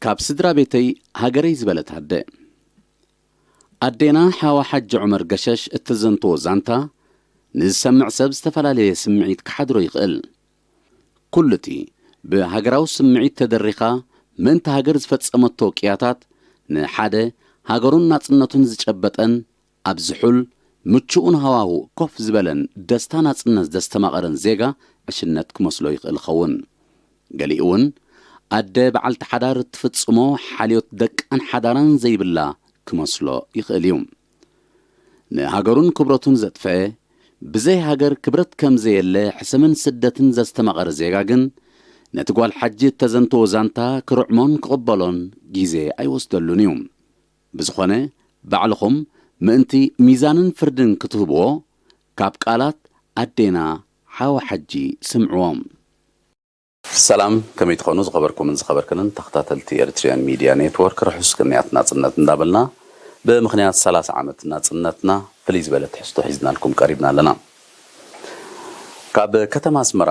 ካብ ስድራ ቤተይ ሃገረይ ዝበለት ኣደ። ኣዴና ሓዋ ሓጂ ዑመር ገሸሽ እተዘንትዎ ዛንታ ንዝሰምዕ ሰብ ዝተፈላለየ ስምዒት ክሓድሮ ይኽእል። ኩሉ እቲ ብሃገራዊ ስምዒት ተደሪኻ ምእንቲ ሃገር ዝፈጸመቶ ቅያታት ንሓደ ሃገሩን ናጽነቱን ዝጨበጠን ኣብ ዝሑል ምቹኡን ሃዋሁ ኮፍ ዝበለን ደስታ ናጽነት ዘስተማቐረን ዜጋ ዕሽነት ክመስሎ ይኽእል ኸውን። ገሊኡ እውን ኣደ በዓልቲ ሓዳር እትፍጽሞ ሓልዮት ደቃን ሓዳራን ዘይብላ ክመስሎ ይኽእል እዩ። ንሃገሩን ክብረቱን ዘጥፍአ፣ ብዘይ ሃገር ክብረት ከም ዘየለ ሕሰምን ስደትን ዘስተማቐረ ዜጋ ግን፣ ነቲ ጓል ሓጂ እተዘንትዎ ዛንታ ክርዕሞን ክቕበሎን ግዜ ኣይወስደሉን እዩ። ብዝኾነ፣ ባዕልኹም ምእንቲ ሚዛንን ፍርድን ክትህብዎ፣ ካብ ቃላት ኣዴና ሓዋ ሓጂ ስምዕዎም። ሰላም፣ ከመይ ትኾኑ ዝኸበርኩምን ዝኸበርክንን ተኸታተልቲ ኤሪትሪያን ሚድያ ኔትወርክ፣ ርሑስ ቅንያት ናጽነት እንዳበልና፣ ብምኽንያት ሰላሳ ዓመት ናጽነትና ፍልይ ዝበለ ትሕዝቶ ሒዝናልኩም ቀሪብና ኣለና። ካብ ከተማ ኣስመራ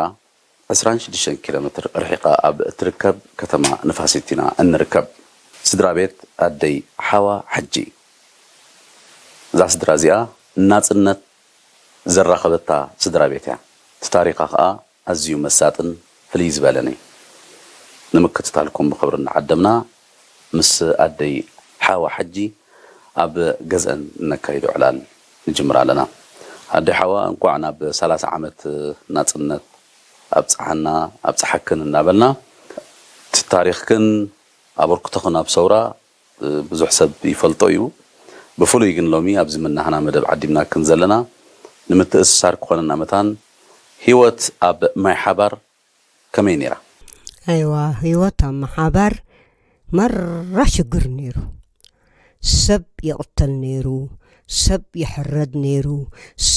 ዕስራን ሽዱሽተን ኪሎ ሜትር ርሒቓ ኣብ እትርከብ ከተማ ንፋሲት ኢና እንርከብ። ስድራ ቤት ኣደይ ሓዋ ሓጂ። እዛ ስድራ እዚኣ ናጽነት ዘራኸበታ ስድራ ቤት እያ። እቲ ታሪኻ ኸኣ ኣዝዩ መሳጥን ፍልይ ዝበለን እዩ። ንምክትታልኩም ብኽብሪ እናዓደምና፣ ምስ ኣደይ ሓዋ ሓጂ ኣብ ገዝአን እነካይዶ ዕላል ንጅምር ኣለና። ኣደይ ሓዋ፣ እንቋዕ ናብ ሰላሳ ዓመት ናጽነት ኣብጽሓና፣ ኣብጽሓክን እናበልና፣ እቲ ታሪኽክን ኣበርክቶኽን ኣብ ሰውራ ብዙሕ ሰብ ይፈልጦ እዩ። ብፍሉይ ግን ሎሚ ኣብዚ መናህና መደብ ዓዲምናክን ዘለና፣ ንምትእስሳር ክኾነና መታን፣ ህይወት ኣብ ማይ ሓባር ከመይ ነይራ? ኣይዋ፣ ህይወት ኣብ ማሓባር መራ ሽግር ነይሩ። ሰብ ይቕተል ነይሩ፣ ሰብ ይሕረድ ነይሩ፣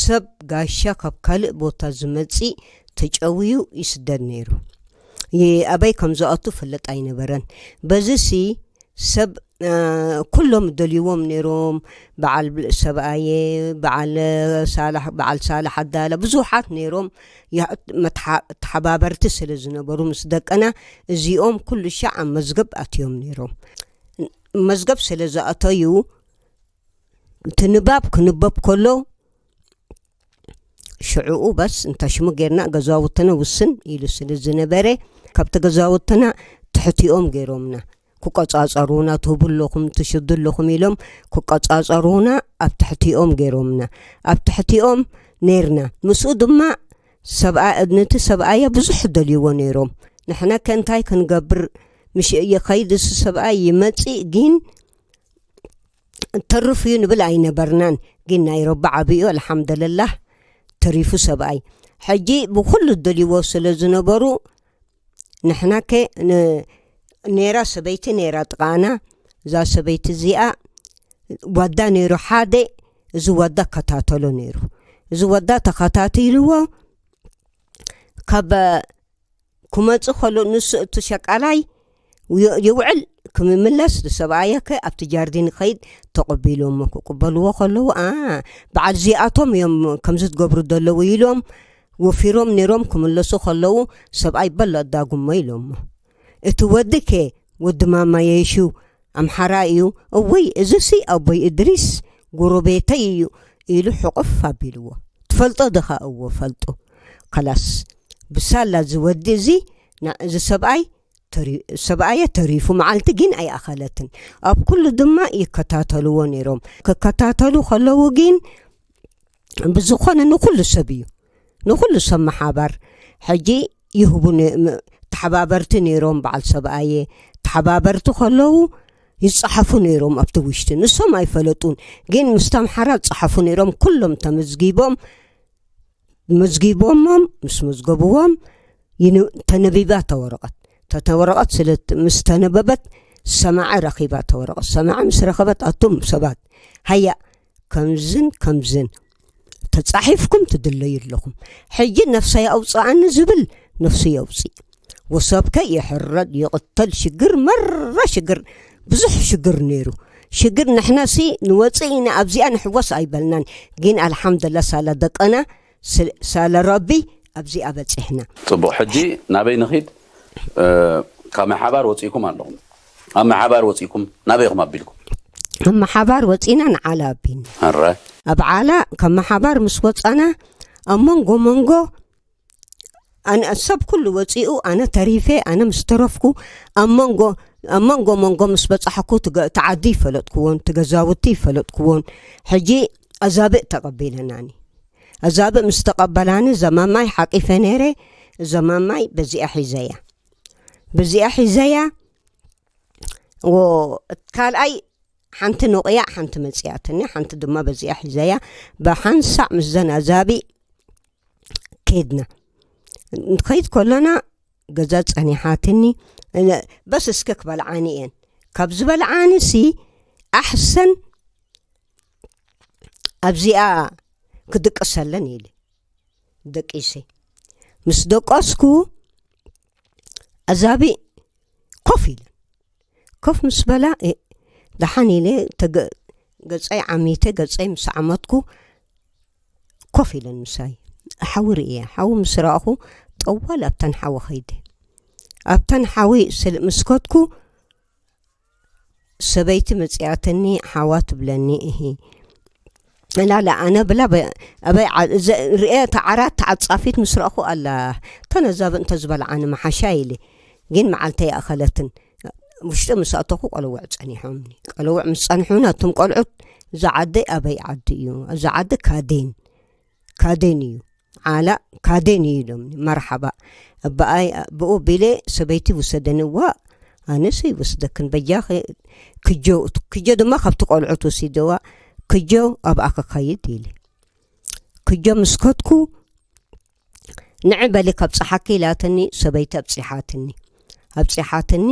ሰብ ጋሻ ካብ ካልእ ቦታ ዝመጽእ ተጨውዩ ይስደድ ነይሩ። ይ-፣ ኣበይ ከም ዝኣቱ ፍለጥ ኣይነበረን። በዚሲ ሰብ፣ እ፣ ኩሎም ደልይዎም ነይሮም። በዓል ሰብኣየ፣ በዓል ሳላሕ፣ በዓል ሳላሕ ኣዳለ፣ ብዙሓት ነይሮም። ያ-፣ መትሓ-፣ ተሓባበርቲ ስለ ዝነበሩ ምስ ደቅና፣ እዚኦም ኩሉ ሻዕ ኣብ መዝገብ ኣትዮም ነይሮም። መዝገብ ስለ ዝኣተዩ፣ እቲ ንባብ ክንበብ ከሎ፣ ሽዑኡ በስ እንተ ሽሙ ጌርና ገዛውትና ውስን ኢሉ ስለ ዝነበረ፣ ካብቲ ገዛውትና ትሕቲኦም ገይሮምና። ክቆጻጸሩና፣ ትህቡ ኣለኹም፣ ትሽዱ ኣለኹም ኢሎም ክቆጻጸሩና ኣብ ትሕቲኦም ገይሮምና። ኣብ ትሕቲኦም ነይርና። ምስኡ ድማ ሰብኣ-፣ ነቲ ሰብኣያ ብዙሕ ደልይዎ ነይሮም። ንሕና ከ እንታይ ክንገብር? ምሽ ይኸይድ፣ እዚ ሰብኣይ ይመጽእ፣ ግን ተርፍ እዩ ንብል ኣይነበርናን። ግን ናይ ረቢ ዓቢ እዩ፣ ኣልሓምደለላህ፣ ተሪፉ ሰብኣይ። ሕጂ ብኹሉ ደልይዎ ስለ ዝነበሩ፣ ንሕናከ ን-፣ ኔራ ሰበይቲ ኔራ ጥቓና። እዛ ሰበይቲ እዚኣ ዋዳ ነይሩ ሓደ፣ እዚ ዋዳ ከታተሎ ነይሩ። እዚ ዋዳ ተኸታቲልዎ ካብ ክመጽእ ከሎ፣ ንሱ እቲ ሸቃላይ ይ-፣ ይውዕል ክምምለስ፣ ንሰብኣየከ ኣብቲ ጃርዲን ክኸይድ ተቐቢሎሞ። ክቕበልዎ ከለዉ፣ ኣ፣ በዓል እዚኣቶም እዮም ከምዚ ትገብሩ ዘለዉ ኢሎም ወፊሮም ነይሮም ክምለሱ ከለዉ፣ ሰብኣይ በሎ ኣዳጉሞ ኢሎሞ። እቲ ወዲከ፣ ወዲ ማማ የሹ ኣምሓራ እዩ። እወይ፣ እዚሲ ኣቦይ እድሪስ ጎረቤተይ እዩ ኢሉ ሕቑፍ ኣቢልዎ። ትፈልጦ ድኻ? እዎ ፈልጦ። ከላስ፣ ብሳላ እዚ ወዲ እዚ፣ ና-፣ እዚ ሰብኣይ ተሪ-፣ ሰብኣየ ተሪፉ፣ መዓልቲ ግን ኣይኣኸለትን። ኣብ ኩሉ ድማ ይከታተልዎ ነይሮም። ክከታተሉ ከለዉ ግን ብዝኾነ ንኹሉ ሰብ እዩ፣ ንኹሉ ሰብ መሓባር። ሕጂ ይህቡ ነ-፣ ም-፣ ተሓባበርቲ ነይሮም፣ በዓል ሰብኣየ ተሓባበርቲ ከለዉ ይጸሓፉ ነይሮም ኣብቲ ውሽጢ። ንሶም ኣይፈለጡን፣ ግን ምስቲ ኣምሓራ ዝጸሓፉ ነይሮም። ኩሎም ተመዝጊቦም፣ መዝጊቦሞም፣ ምስ መዝገብዎም ይን-፣ ተነቢባ እታ ወረቐት። እታ ወረቐት ስለ ት-፣ ምስ ተነበበት፣ ሰማዐ ረኺባ እታ ወረቐት። ሰማዐ ምስ ረኸበት፣ ኣቱም ሰባት፣ ሃያ፣ ከምዝን ከምዝን ተጻሒፍኩም ትድለዩ ኣለኹም። ሕጂ ነፍሰይ ኣውጽኣኒ ዝብል ነፍሱ የውጽእ። ወሰብከ ይሕረድ፣ ይቕተል፣ ሽግር፣ መራ ሽግር፣ ብዙሕ ሽግር ነይሩ። ሽግር ንሕናሲ ንወጽእ ኢና፣ ኣብዚኣ ንሕወስ ኣይበልናን። ግን ኣልሓምደላ ሳላ ደቀና፣ ስ-፣ ሳላ ረቢ ኣብዚኣ በጺሕና። ጽቡቕ፣ ሕጂ ናበይ ንኺድ? እ፣ ካብ ማይ ሓባር ወጺእኩም ኣለኹም። ኣብ መሓባር ወፂእኩም ናበይ ኢኹም ኣቢልኩም? ኣብ መሓባር ወፂና ንዓላ ኣቢን ኣራይ ኣብ ዓላ ካብ መሓባር ምስ ወፃና ኣብ መንጎ መንጎ ኣነ ሰብ ኩሉ ወፂኡ ኣነ ተሪፌ ኣነ ምስ ተረፍኩ ኣብ መንጎ ኣብ መንጎ መንጎ ምስ በፃሕኩ ትገ- እቲ ዓዲ ይፈለጥኩዎን እቲ ገዛውቲ ይፈለጥኩዎን ሕጂ ኣዛብእ ተቐቢለናኒ ኣዛብእ ምስ ተቐበላኒ ዘማማይ ሓቂፈ ነይረ ዘማማይ በዚኣ ሒዘያ በዚኣ ሒዘያ ካልኣይ ሓንቲ ኖቕያ ሓንቲ መፅያትኒ ሓንቲ ድማ በዚኣ ሒዘያ ብሓንሳዕ ምስዘን ኣዛቢ ኬድና ንኸይድ ከሎና ገዛ ፀኒሓትኒ በስ እስከ ክበልዓኒ እየን ካብ ዝበልዓኒ ሲ ኣሕሰን ኣብዚኣ ክድቅሰለን ኢለ ደቂሰ ምስ ደቀስኩ ኣዛቢ ኮፍ ኢለን ኮፍ ምስ በላ ደሓን ኢለ ገፀይ ዓሚተ ገፀይ ምስ ዓመትኩ ኮፍ ኢለን ምሳይ ሓዊ ርእየ ሓዊ ምስ ረኣኹ ጠዋል ኣብተን ሓዊ ኸይደ ኣብተን ሓዊ ምስከትኩ ሰበይቲ መፅያትኒ ሓዋ ትብለኒ እሂ እና ለኣነ ብላ ኣበይ ርእየ ተዓራት ተዓፃፊት ምስ ረእኹ ኣላ ተነዛብ እንተ ዝበልዓኒ መሓሻ ኢለ ግን መዓልተ ይኣኸለትን ውሽጢ ምስ ኣተኹ ቆለውዕ ፀኒሖምኒ ቆለውዕ ምስ ፀንሑን ኣቶም ቆልዑት እዚ ዓደይ ኣበይ ዓዲ እዩ እዚ ዓዲ ካዴን ካዴን እዩ ዓላ ካዴን እዩ ኢሎምኒ መርሓባ ብኣይ ብኡ ቢለ ሰበይቲ ውሰደኒ ዋ ኣነስ ይወስደክን በጃኺ ክጆ ክጆ ድማ ካብቲ ቆልዑት ወሲደዋ ክጆ ኣብኣ ክኸይድ ኢለ ክጆ ምስ ከድኩ ንዒ በሊ ከብፅሓኪ ኢላትኒ ሰበይቲ ኣብፂሓትኒ ኣብፂሓትኒ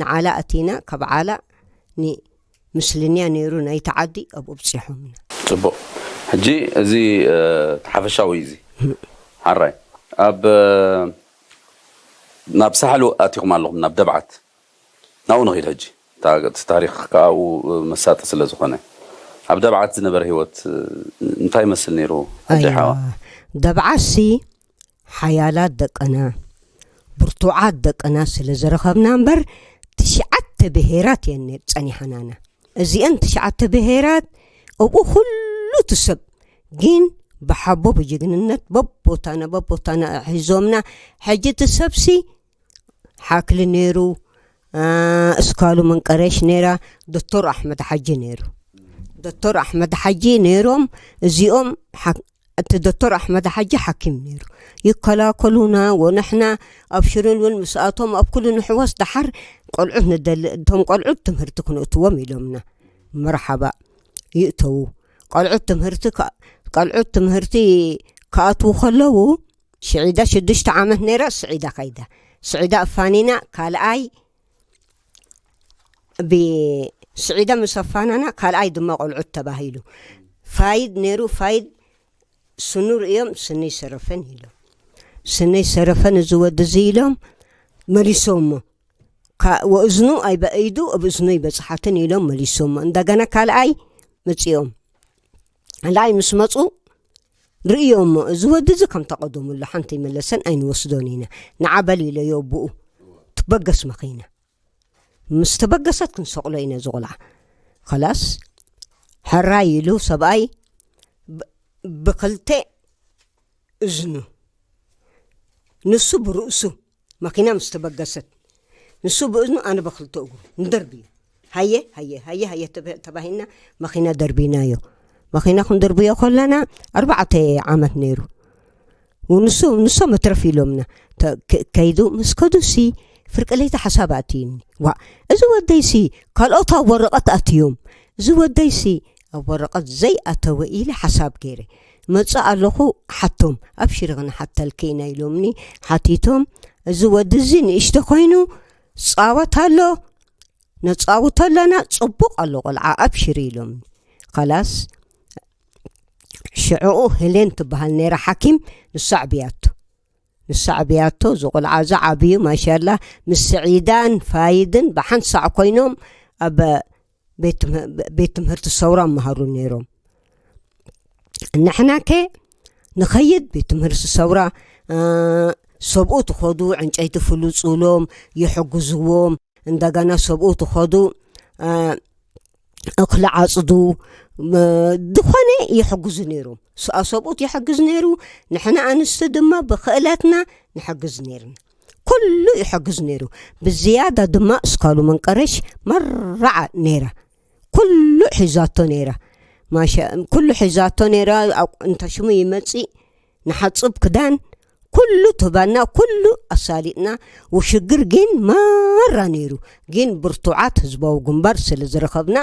ንዓላ ኣቲና ካብ ዓላ ኒ ምስልንያ ነይሩ ናይቲ ዓዲ ኣብኡ ኣብፂሖምና ፅቡቅ ሕጂ እዚ ሓፈሻዊ እዚ ሓራይ ኣብ ናብ ሳሕሉ ኣቲኹም ኣለኹም ናብ ደብዓት ናብኡ ንኺድ ሕጂ እቲ ታሪክ ከኣኡ መሳጢ ስለ ዝኾነ ኣብ ደብዓት ዝነበረ ህይወት እንታይ ይመስል ነይሩ ኣደ ሓዋ ደብዓሲ ሓያላት ደቅና ብርቱዓት ደቅና ስለ ዝረኸብና እምበር ትሽዓተ ብሄራት እየን ጸኒሓናና። እዚአን ትሽዓተ ብሄራት ኣብኡ ኩሉ እቲ ሰብ ግን ብሓቦ ብጅግንነት በቦታና በቦታና ሒዞምና። ሕጂ እቲ ሰብሲ ሓክሊ ነይሩ፣ እስካሉ መንቀረሽ ነይራ፣ ዶክተር ኣሕመድ ሓጂ ነይሩ። ዶክተር ኣሕመድ ሓጂ ነይሮም። እዚኦም እቲ ዶክተር ኣሕመድ ሓጂ ሓኪም ነይሩ። ይከላከሉና ወንሕና ኣብ ሽርን እውን ምስኣቶም ኣብ ኩሉ ንሕወስ። ደሓር ቆልዑት ንደሊ፣ እቶም ቆልዑት ትምህርቲ ክነእትዎም ኢሎምና። መርሓባ ይእተዉ። ቆልዑት ትምህርቲ ቆልዑት ትምህርቲ ክኣትዉ ከለዉ ሽዒዳ ሽዱሽተ ዓመት ነይራ። ስዒዳ ካይዳ ስዒዳ ኣፋኒና ካልኣይ ብስዒዳ ምስ ኣፋናና ካልኣይ ድማ ቆልዑት ተባሂሉ። ፋይድ ነይሩ። ፋይድ ስኑ ርእዮም ስነይ ሰረፈን ኢሎም። ስነይ ሰረፈን እዚ ወዲ እዚ ኢሎም መሊሶሞ። ወእዝኑ ኣይበኢዱ ኣብ እዝኑ ይበፅሓትን ኢሎም መሊሶሞ። እንደገና ካልኣይ መፂኦም ካልኣይ ምስ መፁ ርእዮሞ እዚ ወዲ እዚ ከም ተቐደሙሉ ሓንቲ ይመለሰን ኣይንወስዶን ኢና። ንዓበል ኢለዮ ብኡ ትበገስ መኺና ምስ ተበገሰት ክንሰቕሎ ኢና ዝቑልዓ። ከላስ ሕራይ ኢሉ ሰብኣይ ብክልተ እዝኑ ንሱ ብርእሱ መኪና ምስ ተበገሰት ንሱ ብእዝኑ ኣነ ብክልተ እግሩ ንደርብዩ ሃየ ሃየ ሃየ ሃየ ተባሂልና መኪና ደርቢናዮ። መኪና ክንደርብዮ ከለና ኣርባዕተ ዓመት ነይሩ። ንሱ ንሶም መትረፍ ኢሎምና ከይዱ ምስ ከዱሲ ፍርቂ ለይቲ ሓሳብ ኣትዩኒ። ዋ እዚ ወደይሲ ካልኦት ኣብ ወረቐት ኣትዮም እዚ ወደይሲ ኣብ ወረቐት ዘይኣተወ ኢለ ሓሳብ ገይረ መፅእ ኣለኹ። ሓቶም ኣብሽሪ ክንሓተልኪ ኢና ኢሎምኒ። ሓቲቶም እዚ ወዲ እዚ ንእሽቶ ኮይኑ ፃወት ኣሎ ነፃውቶ ኣለና ፅቡቕ ኣሎ ቆልዓ ኣብሽሪ ኢሎምኒ። ከላስ ሽዕኡ ህሌን ትበሃል ነይራ ሓኪም ንሳ ዕብያቶ ንሳ ዕብያቶ እዚ ቆልዓ እዚ ዓብዩ ማሻላ ምስ ስዒዳን ፋይድን ብሓንሳዕ ኮይኖም ኣብ ቤት ትምህርቲ ሰውራ መሃሩ ነይሮም። ንሕናከ ንኸይድ ቤት ትምህርቲ ሰውራ ሰብኡ ትኸዱ ዕንጨይቲ ፍሉፁሎም ይሕግዝዎም። እንደገና ሰብኡ ትኸዱ፣ አ፣ እኽሊ ዓጽዱ፣ ም-፣ ዝኾነ ይሕግዙ ነይሮም። ስ-፣ ኣ፣ ሰብኡት ይሕግዝ ነይሩ። ንሕና ኣንስቲ ድማ ብኽእለትና ንሕግዝ ነይርና። ኩሉ ይሕግዝ ነይሩ። ብዝያዳ ድማ እስካሉ መንቀረሽ መራዓ ነይራ። ኩሉ ሒዛቶ ነይራ። ማሻ-፣ ኩሉ ሒዛቶ ነይራ። ኣብ፣ እንተ ሽሙ ይመጽእ፣ ንሓጽብ ክዳን፣ ኩሉ ትህበና፣ ኩሉ ኣሳሊጥና። ውሽግር ግን መራ ነይሩ። ግን ብርቱዓት ህዝባዊ ግንባር ስለ ዝረኸብና፣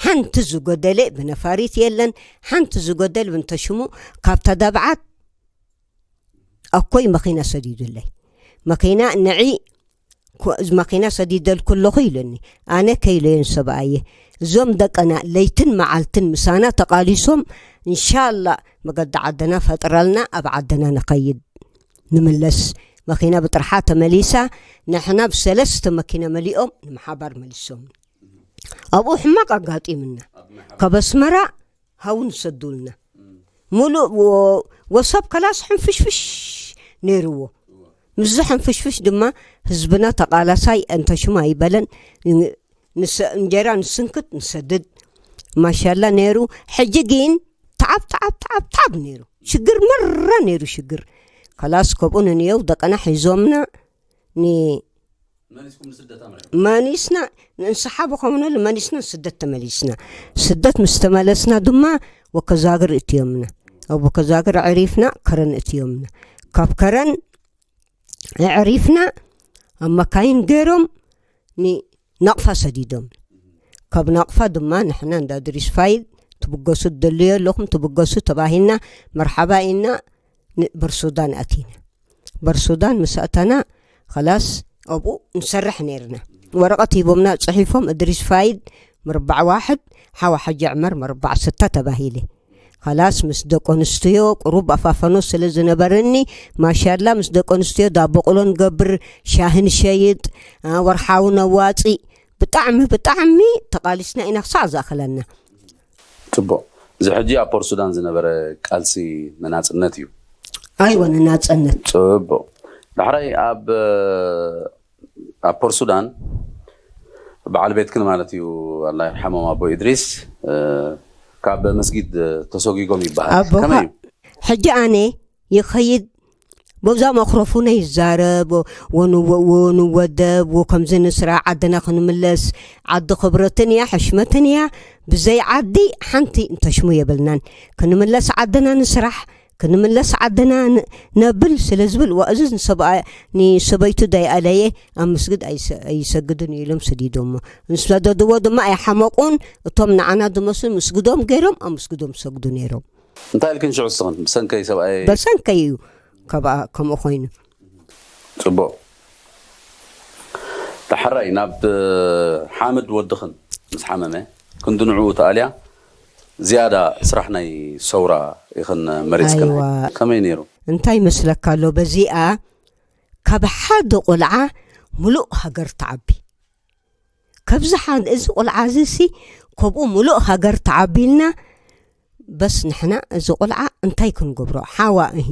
ሓንቲ ዝጎደለ ብነፋሪት የለን፣ ሓንቲ ዝጎደል ብንተሽሙ ካብ ተዳብዓት ኣኮይ መኪና ሰዲዱለይ። መኪና ንዒ ኮ-፣ እዚ መኪና ሰዲደልኩ ኣለኹ ኢሉኒ። ኣነ ከይለዮን ሰብኣየ፣ እዞም ደቀና ለይትን መዓልትን ምሳና ተቓሊሶም፣ እንሻላ መገዲ ዓድና ፈጥረልና፣ ኣብ ዓድና ንኸይድ፣ ንምለስ። መኪና ብጥርሓ ተመሊሳ፣ ንሕና ብሰለስተ መኪና መሊኦም ንምሓባር መሊሶም። ኣብኡ ሕማቕ ኣጋጢምና። ካብ ኣስመራ ሃው ንሰዱልና። ሙሉእ ወ-፣ ወሰብ ከላስ ሕንፍሽፍሽ ነይርዎ። ምስዚ ሕንፍሽፍሽ ድማ ህዝብና ተቓላሳይ እንተሽሙ ኣይበለን። ንሰ-፣ እንጀራ ንስንክት ንሰድድ። ማሻላ ነይሩ። ሕጂ ግን ተዓብ፣ ተዓብ፣ ተዓብ፣ ተዓብ ነይሩ። ሽግር መራ ነይሩ ሽግር። ከላስ ከብኡ ንንየው ደቀና ሒዞምና ኒ-፣ መሊስኩም ንስደት ኣምሪኹም? መኒስና፣ ንስሓ ብኸምነሉ መኒስና ስደት ተመሊስና። ስደት ምስ ተመለስና ድማ ወከዛግር እትዮምና። ኣብ ወከዛግር ኣዕሪፍና ከረን እትዮምና። ካብ ከረን ኣዕሪፍና ኣብ መካይን ገይሮም ንናቕፋ ሰዲዶም። ካብ ናቕፋ ድማ ንሕና እንዳ ድሪስ ፋይል ትብገሱ ትደልዮ ኣለኹም ትብገሱ ተባሂልና መርሓባ ኢና ን-፣ በርሱዳን ኣቲና። በርሱዳን ምስ ኣተና ኸላስ ኣብኡ ንሰርሕ ነይርና። ወረቐት ሂቦምና ጽሒፎም እድሪስ ፋይል መርባዕ ዋሕድ ሓዋ ሓጂ ዕመር መርባዕ ስታ ተባሂለ። ኸላስ ምስ ደቂ ኣንስትዮ ቁሩብ ኣፋፈኖ ስለ ዝነበረኒ ማሻላ ምስ ደቂ ኣንስትዮ ዳቦ ቆሎ ንገብር፣ ሻሂ ንሸይጥ፣ ኣ፣ ወርሓዊ ነዋጺእ። ብጣዕሚ፣ ብጣዕሚ ተቓሊስና ኢና ክሳዕ ዝኣኸለና። ጽቡቕ። እዚ ሕጂ ኣብ ፖርት ሱዳን ዝነበረ ቃልሲ ንናጽነት እዩ። ኣይወ፣ ንናጽነት። ጽቡቕ። ዳሕራይ ኣብ፣ ኣብ ፖርት ሱዳን በዓል ቤትክን ማለት እዩ፣ ኣላ ይርሓሞም ኣቦ ኢድሪስ፣ እ፣ ካብ መስጊድ ተሰጒጎም ይበሃል። ኣቦኻ ከመይ እዩ? ሕጂ ኣነ ይኸይድ፣ በዛ መክሮፎን ይዛረብ፣ ወንወ-፣ ወንወደብ፣ ወከምዚ ንስራሕ ዓድና ክንምለስ፣ ዓዲ ክብረትን እያ፣ ሕሽመትን እያ። ብዘይ ዓዲ ሓንቲ እንተሽሙ የብልናን። ክንምለስ ዓድና ንስራሕ፣ ክንምለስ ዓድና ን-፣ ነብል ስለ ዝብል፣ ዋ፣ እዚ ንሰብኣ-፣ ንሰበይቱ ዳይኣለየ ኣብ መስጊድ ኣይሰ-፣ ኣይሰግድን ኢሎም ሰዲዶሞ። ንሰደድዎ ድማ ኣይሓመቑን። እቶም ንዓና ዝመስሉ ምስግዶም ገይሮም ኣብ መስጊዶም ሰግዱ ነይሮም። እንታይ ኢልክን ሽዑ እስኽን? ብሰንከይ ሰብኣይ በሰንከይ እዩ ካብኣ ከምኡ ኮይኑ። ጽቡቕ። ዳሕራይ ናብ ሓምድ ወድኽን ምስ ሓመመ ክንዲ ንዕኡ ተኣልያ ዝያዳ ስራሕ ናይ ሰውራ ኢኽን መሪጽክን። ኣይዋ። ከመይ ነይሩ? እንታይ ይመስለካ ኣሎ፣ በዚኣ ካብ ሓደ ቆልዓ ሙሉእ ሃገር ትዓቢ። ካብዚ ሓደ፣ እዚ ቆልዓ እዚ ሲ፣ ከምኡ ሙሉእ ሃገር ተዓቢልና፣ በስ ንሕና እዚ ቆልዓ እንታይ ክንገብሮ? ሓዋ እሂ፣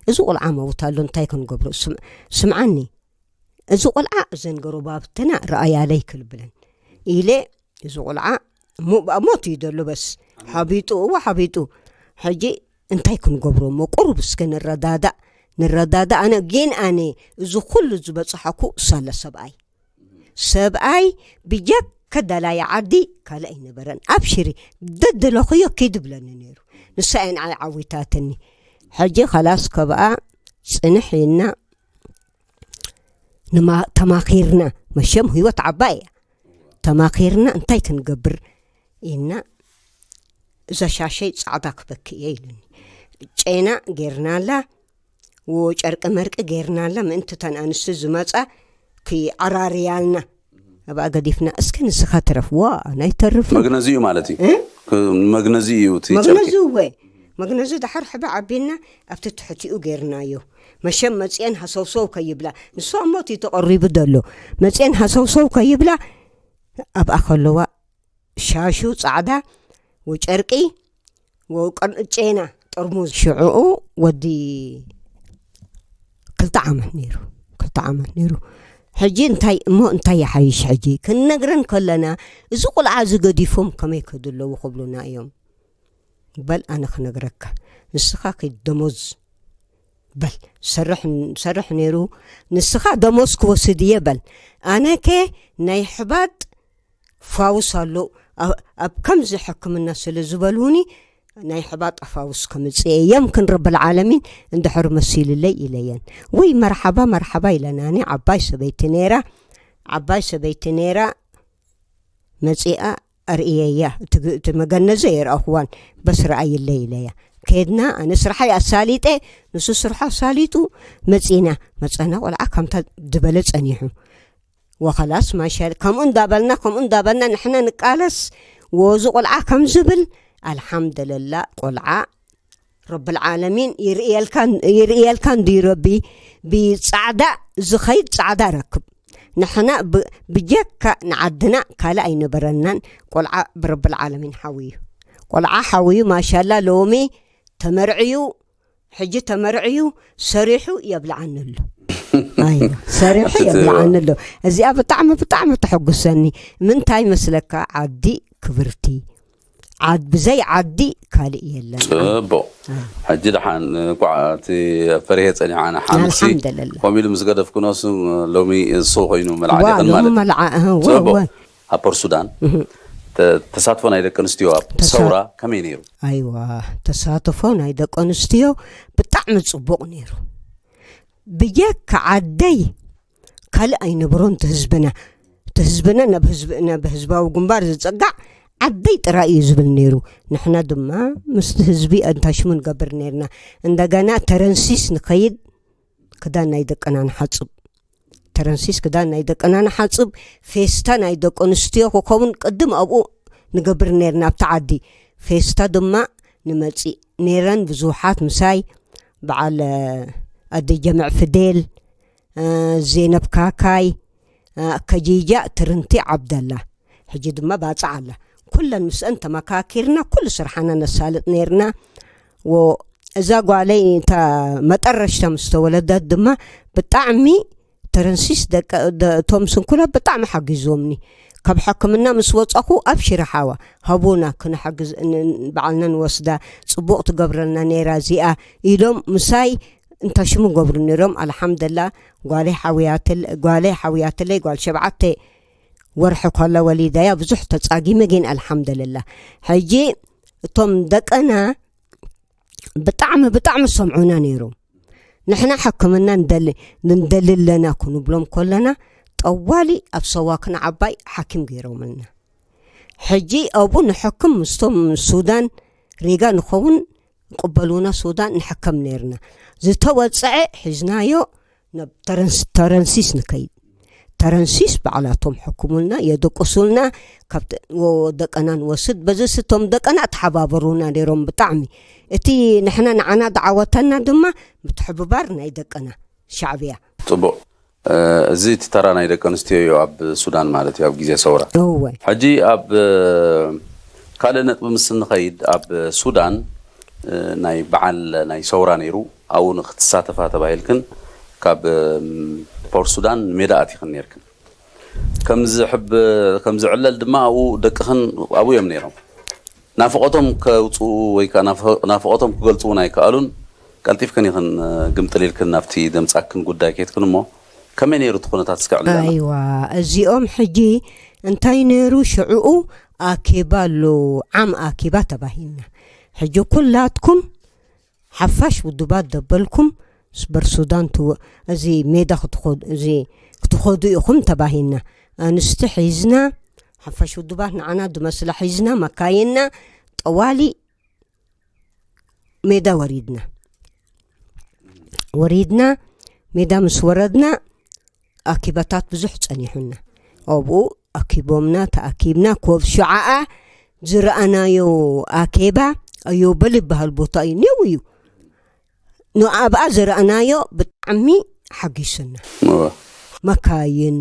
እዚ ቆልዓ መውት ኣሎ፣ እንታይ ክንገብሮ? ስም-፣ ስምዓኒ፣ እዚ ቆልዓ እዘን ጎረባብትና ረኣያለይ ክልብለን ኢለ፣ እዚ ቆልዓ ሞ-፣ ሞት እዩ ዘሎ፣ በስ ሓቢጡ፣ እወ ሓቢጡ። ሕጂ እንታይ ክንገብሮ እሞ? ቁሩብ እስከ ንረዳዳእ፣ ንረዳዳእ። ኣነ ግን ኣነ እዚ ኩሉ ዝበጽሓኩ ሳለ ሰብኣይ ሰብኣይ ብጀካ ደላይ ዓዲ ካልእ ኣይነበረን። ኣብሽሪ፣ ደደለኽዮ ኪድ ብለኒ ነይሩ። ንሳ እያ ንዓይ ዓዊታትኒ። ሕጂ ኸላስ ከብኣ ጽንሕ ኢልና ንማ-፣ ተማኺርና፣ መሸም ህይወት ዓባይ እያ። ተማኺርና እንታይ ክንገብር ኢልና፣ እዛ ሻሸይ ጻዕዳ ክበኪ እየ ኢሉኒ። ጨና ጌርናላ፣ ወ-፣ ጨርቂ መርቂ ጌርናላ፣ ምእንቲ እተን ኣንስቲ ዝመጻ ክዓራርያልና። ኣብኣ ገዲፍና፣ እስከ ንስኻ ትረፍ። ዋ፣ ናይ ተርፍ እዩ። መግነዚ እዩ ማለት እዩ። እ? ክ-፣ መግነዚ እዩ እቲ ጨርቂ። መግነዚ እወ። መግነዚ ድሓር ሕበ ዓቢልና ኣብቲ ትሕቲኡ ጌርናዮ። መሸም መጽየን ሃሰውሰው ከይብላ። ንሱ ኣብ ሞት እዩ ተቐሪቡ ዘሎ። መጽየን ሃሰውሰው ከይብላ ኣብኣ ከለዋ ሻሹ ጻዕዳ ወጨርቂ ወቀርጨና ጥርሙዝ። ሽዕኡ ወዲ ክልተ ዓመት ነይሩ። ክልተ ዓመት ነይሩ። ሕጂ እንታይ እሞ እንታይ ይሓይሽ? ሕጂ ክንነግረን ከለና፣ እዚ ቁልዓ እዚ ገዲፎም ከመይ ከድለዉ ክብሉና እዮም። በል ኣነ ክነግረካ፣ ንስኻ ኪድ ደሞዝ በል፣ ሰርሕ ሰርሕ ነይሩ፣ ንስኻ ደሞዝ ክወስድ እየ በል። ኣነከ ናይ ሕባጥ ፋውስ ኣሎ፣ ኣብ ኣብ ከምዚ ሕክምና ስለ ዝበሉኒ፣ ናይ ሕባጥ ኣፋውስ ከምጽእ እየ፣ የምክን ረብል ዓለሚን እንድሕር መሲልለይ ኢለየን። ወይ መርሓባ መርሓባ ኢለናኒ፣ ዓባይ ሰበይቲ ነይራ፣ ዓባይ ሰበይቲ ነይራ፣ መጺኣ ኣርእየያ፣ እቲ ግ-፣ እቲ መገነዘ የርኣኹዋን፣ በስ ረኣይለይ ኢለያ። ከድና፣ ኣነ ስርሓይ ኣሳሊጠ፣ ንሱ ስርሑ ኣሳሊጡ፣ መጺና፣ መጸና፣ ቆልዓ ከምታ ዝበለ ጸኒሑ። ወኸላስ ማሻል፣ ከምኡ እንዳበልና፣ ከምኡ እንዳበልና፣ ንሕና ንቃለስ፣ ወዚ ቆልዓ ከም ዝብል፣ ኣልሓምደለላ፣ ቆልዓ ረብል ዓለሚን ይርእየልካ፣ ይርእየልካ እንድዩ ረቢ፣ ብጻዕዳ ዝኸይድ ጻዕዳ ረክብ። ንሕና ብ-፣ ብጀካ ንዓድና ካልእ ኣይነበረናን። ቆልዓ ብረብል ዓለሚን ሓውዩ፣ ቆልዓ ሓውዩ፣ ማሻላ፣ ሎሚ ተመርዕዩ፣ ሕጂ ተመርዕዩ፣ ሰሪሑ የብልዓኒ ኣሎ። ኣይዋ፣ ሰሪሑ እቲ የብልዓኒ ኣሎ። እዚኣ ብጣዕሚ፣ ብጣዕሚ ተሐጉሰኒ። ምንታይ መስለካ? ዓዲ ክብርቲ። ዓድ-፣ ብዘይ ዓዲ ካልእ የለን። ጽቡቕ። ኣይ። ሕጂ ደሓን፣ እንኳዕ እቲ ፈሪሀ ጸኒሐ ኣነ ሓንቲ ኣልሓምዱሊላህ። ከምኡ ኢሉ ምስ ገደፍኩ ነሱ ሎሚ እሱ ኮይኑ መልዓ ዋ፣ ዲኽን ሎሚ ማለት እዩ። መልዓ፣ እህ፣ ወ-፣ ጽቡቕ። ወ-። ኣብ ፖር ሱዳን እህ። ተ-፣ ተሳትፎ ናይ ደቂ ኣንስትዮ ኣብ ተሳ-፣ ሰውራ ከመይ ነይሩ? ኣይዋ፣ ተሳትፎ ናይ ደቂ ኣንስትዮ ብጣዕሚ ጽቡቕ ነይሩ። ብጀካ ዓደይ ካልእ ኣይነበሮን። እቲ ህዝብና፣ እቲ ህዝብና ናብ ህዝብ-፣ ናብ ህዝባዊ ግንባር ዝጸጋዕ ዓደይ ጥራይ እዩ ዝብል ነይሩ። ንሕና ድማ ምስቲ ህዝቢ እንታይ ሽሙ ንገብር ነይርና። እንደገና ተረንሲስ ንኸይድ ክዳን ናይ ደቅና ንሓጽብ። ተረንሲስ ክዳን ናይ ደቅና ንሓጽብ። ፌስታ ናይ ደቂ ኣንስትዮ ክኸውን ቅድም ኣብኡ ንገብር ነይርና ኣብቲ ዓዲ። ፌስታ ድማ ንመጺእ ነይረን ብዙሓት ምሳይ በዓል፣ እ፣ ኣደ ጀምዕ ፍዴል፣ እ፣ ዜነብ ካካይ፣ እ፣ ከጂጃ ትርንቲ ዓብደላ። ሕጂ ድማ ባጽዕ ኣላ። ኩለን ምስአን ተመካኪርና ኩሉ ስርሓና ነሳልጥ ነይርና። ወ-፣ እዛ ጓለይ እታ መጠረሽታ ምስ ተወለደት ድማ ብጣዕሚ ተረንሲስ ደቀ-፣ ደ-፣ እቶም ስንኩላት ብጣዕሚ ሓጊዞምኒ። ካብ ሕክምና ምስ ወጻኹ፣ "ኣብሽሪ ሓዋ፣ ሃቡና፣ ክንሕግዝ፣ ን-፣ ን-፣ ባዕልና ንወስዳ፣ ጽቡቕ ትገብረልና ነይራ እዚኣ" ኢሎም ምሳይ እንታሽሙ ገብሩ ነይሮም። ኣልሓምደላ፣ ጓለይ ሓውያትል-፣ ጓለይ ሓውያትለይ፣ ጓል ሸብዓተ ወርሒ ኮላ ወሊዳያ፣ ብዙሕ ተጻጊመ ግን ኣልሓምደልላ። ሕጂ እቶም ደቀና ብጣዕሚ፣ ብጣዕሚ ዝሰምዑና ነይሮም። ንሕና ሕክምና ንደሊ፣ ንደሊ ኣለና ክንብሎም ከለና፣ ጠዋሊ ኣብ ሰዋክን ዓባይ ሓኪም ገይሮምልና። ሕጂ ኣብኡ ንሕክም ምስቶም ሱዳን ሪጋ ንኸውን ይቕበሉና፣ ሱዳን ንሕከም ነይርና። ዝተወጽዐ ሒዝናዮ ናብ ተረንስ-፣ ተረንሲስ ንከይድ። ተረንሲስ ባዕላቶም ሕክሙልና፣ የደቅሱልና፣ ካብ ተ-፣ ወ-፣ ደቀና ንወስድ። በዚ ስቶም ደቀና ተሓባበሩና ነይሮም ብጣዕሚ። እቲ ንሕና ንዓና ዝዓወተና ድማ ምትሕብባር ናይ ደቀና ሻዕብያ። ጽቡቕ። እ፣ እዚ እቲ ተራ ናይ ደቂ ኣንስትዮ እዩ ኣብ ሱዳን ማለት እዩ፣ ኣብ ግዜ ሰውራ። እወ። ሕጂ ኣብ፣ እ፣ ካልእ ነጥቢ ምስ እንኸይድ፣ ኣብ ሱዳን፣ እ፣ ናይ በዓል ናይ ሰውራ ነይሩ፣ ኣብኡ ንክትሳተፋ ተባሂልክን ካብ፣ እም፣ ፖርት ሱዳን ንሜዳ ኣቲኽን ነይርክን። ከም ዝሕብ-፣ ከም ዝዕለል ድማ ኣብኡ ደቅኽን ኣብኡ እዮም ነይሮም። ናፍቖቶም ከውጽኡ ወይ ከኣ ናፍ-፣ ናፍቖቶም ክገልጹ እውን ኣይከኣሉን። ቀልጢፍክን ኢኽን፣ እ፣ ግምጥል ኢልክን ናብቲ ዘምጻክን ጉዳይ ከይትክን እሞ፣ ከመይ ነይሩ እቲ ኩነታት እስከ ዕለልና? ኣይዋ፣ እዚኦም ሕጂ እንታይ ነይሩ ሽዕኡ ኣኬባ ኣሎ፣ ዓም ኣኬባ ተባሂልና። ሕጂ ኩላትኩም ሓፋሽ ውድባት ደበልኩም ስበር ሱዳን ትወ-፣ እዚ ሜዳ ክትኸዱ፣ እዚ ክትኸዱ ኢኹም ተባሂልና። ኣንስቲ ሒዝና፣ ሓፋሽ ውድባት ንዓና ዝመስላ ሒዝና፣ መካይንና ጠዋሊ ሜዳ ወሪድና። ወሪድና፣ ሜዳ ምስ ወረድና፣ ኣኪባታት ብዙሕ ጸኒሑና። ኣብኡ ኣኪቦምና፣ ተኣኪብና፣ ኮብ ሽዓኣ ዝረኣናዮ ኣኬባ ኣዮበል ይበሃል ቦታ እዩ፣ ኔው እዩ። ንኣብኣ ዝረኣናዮ ብጣዕሚ ሓጒሱና። እወ። መካይን፣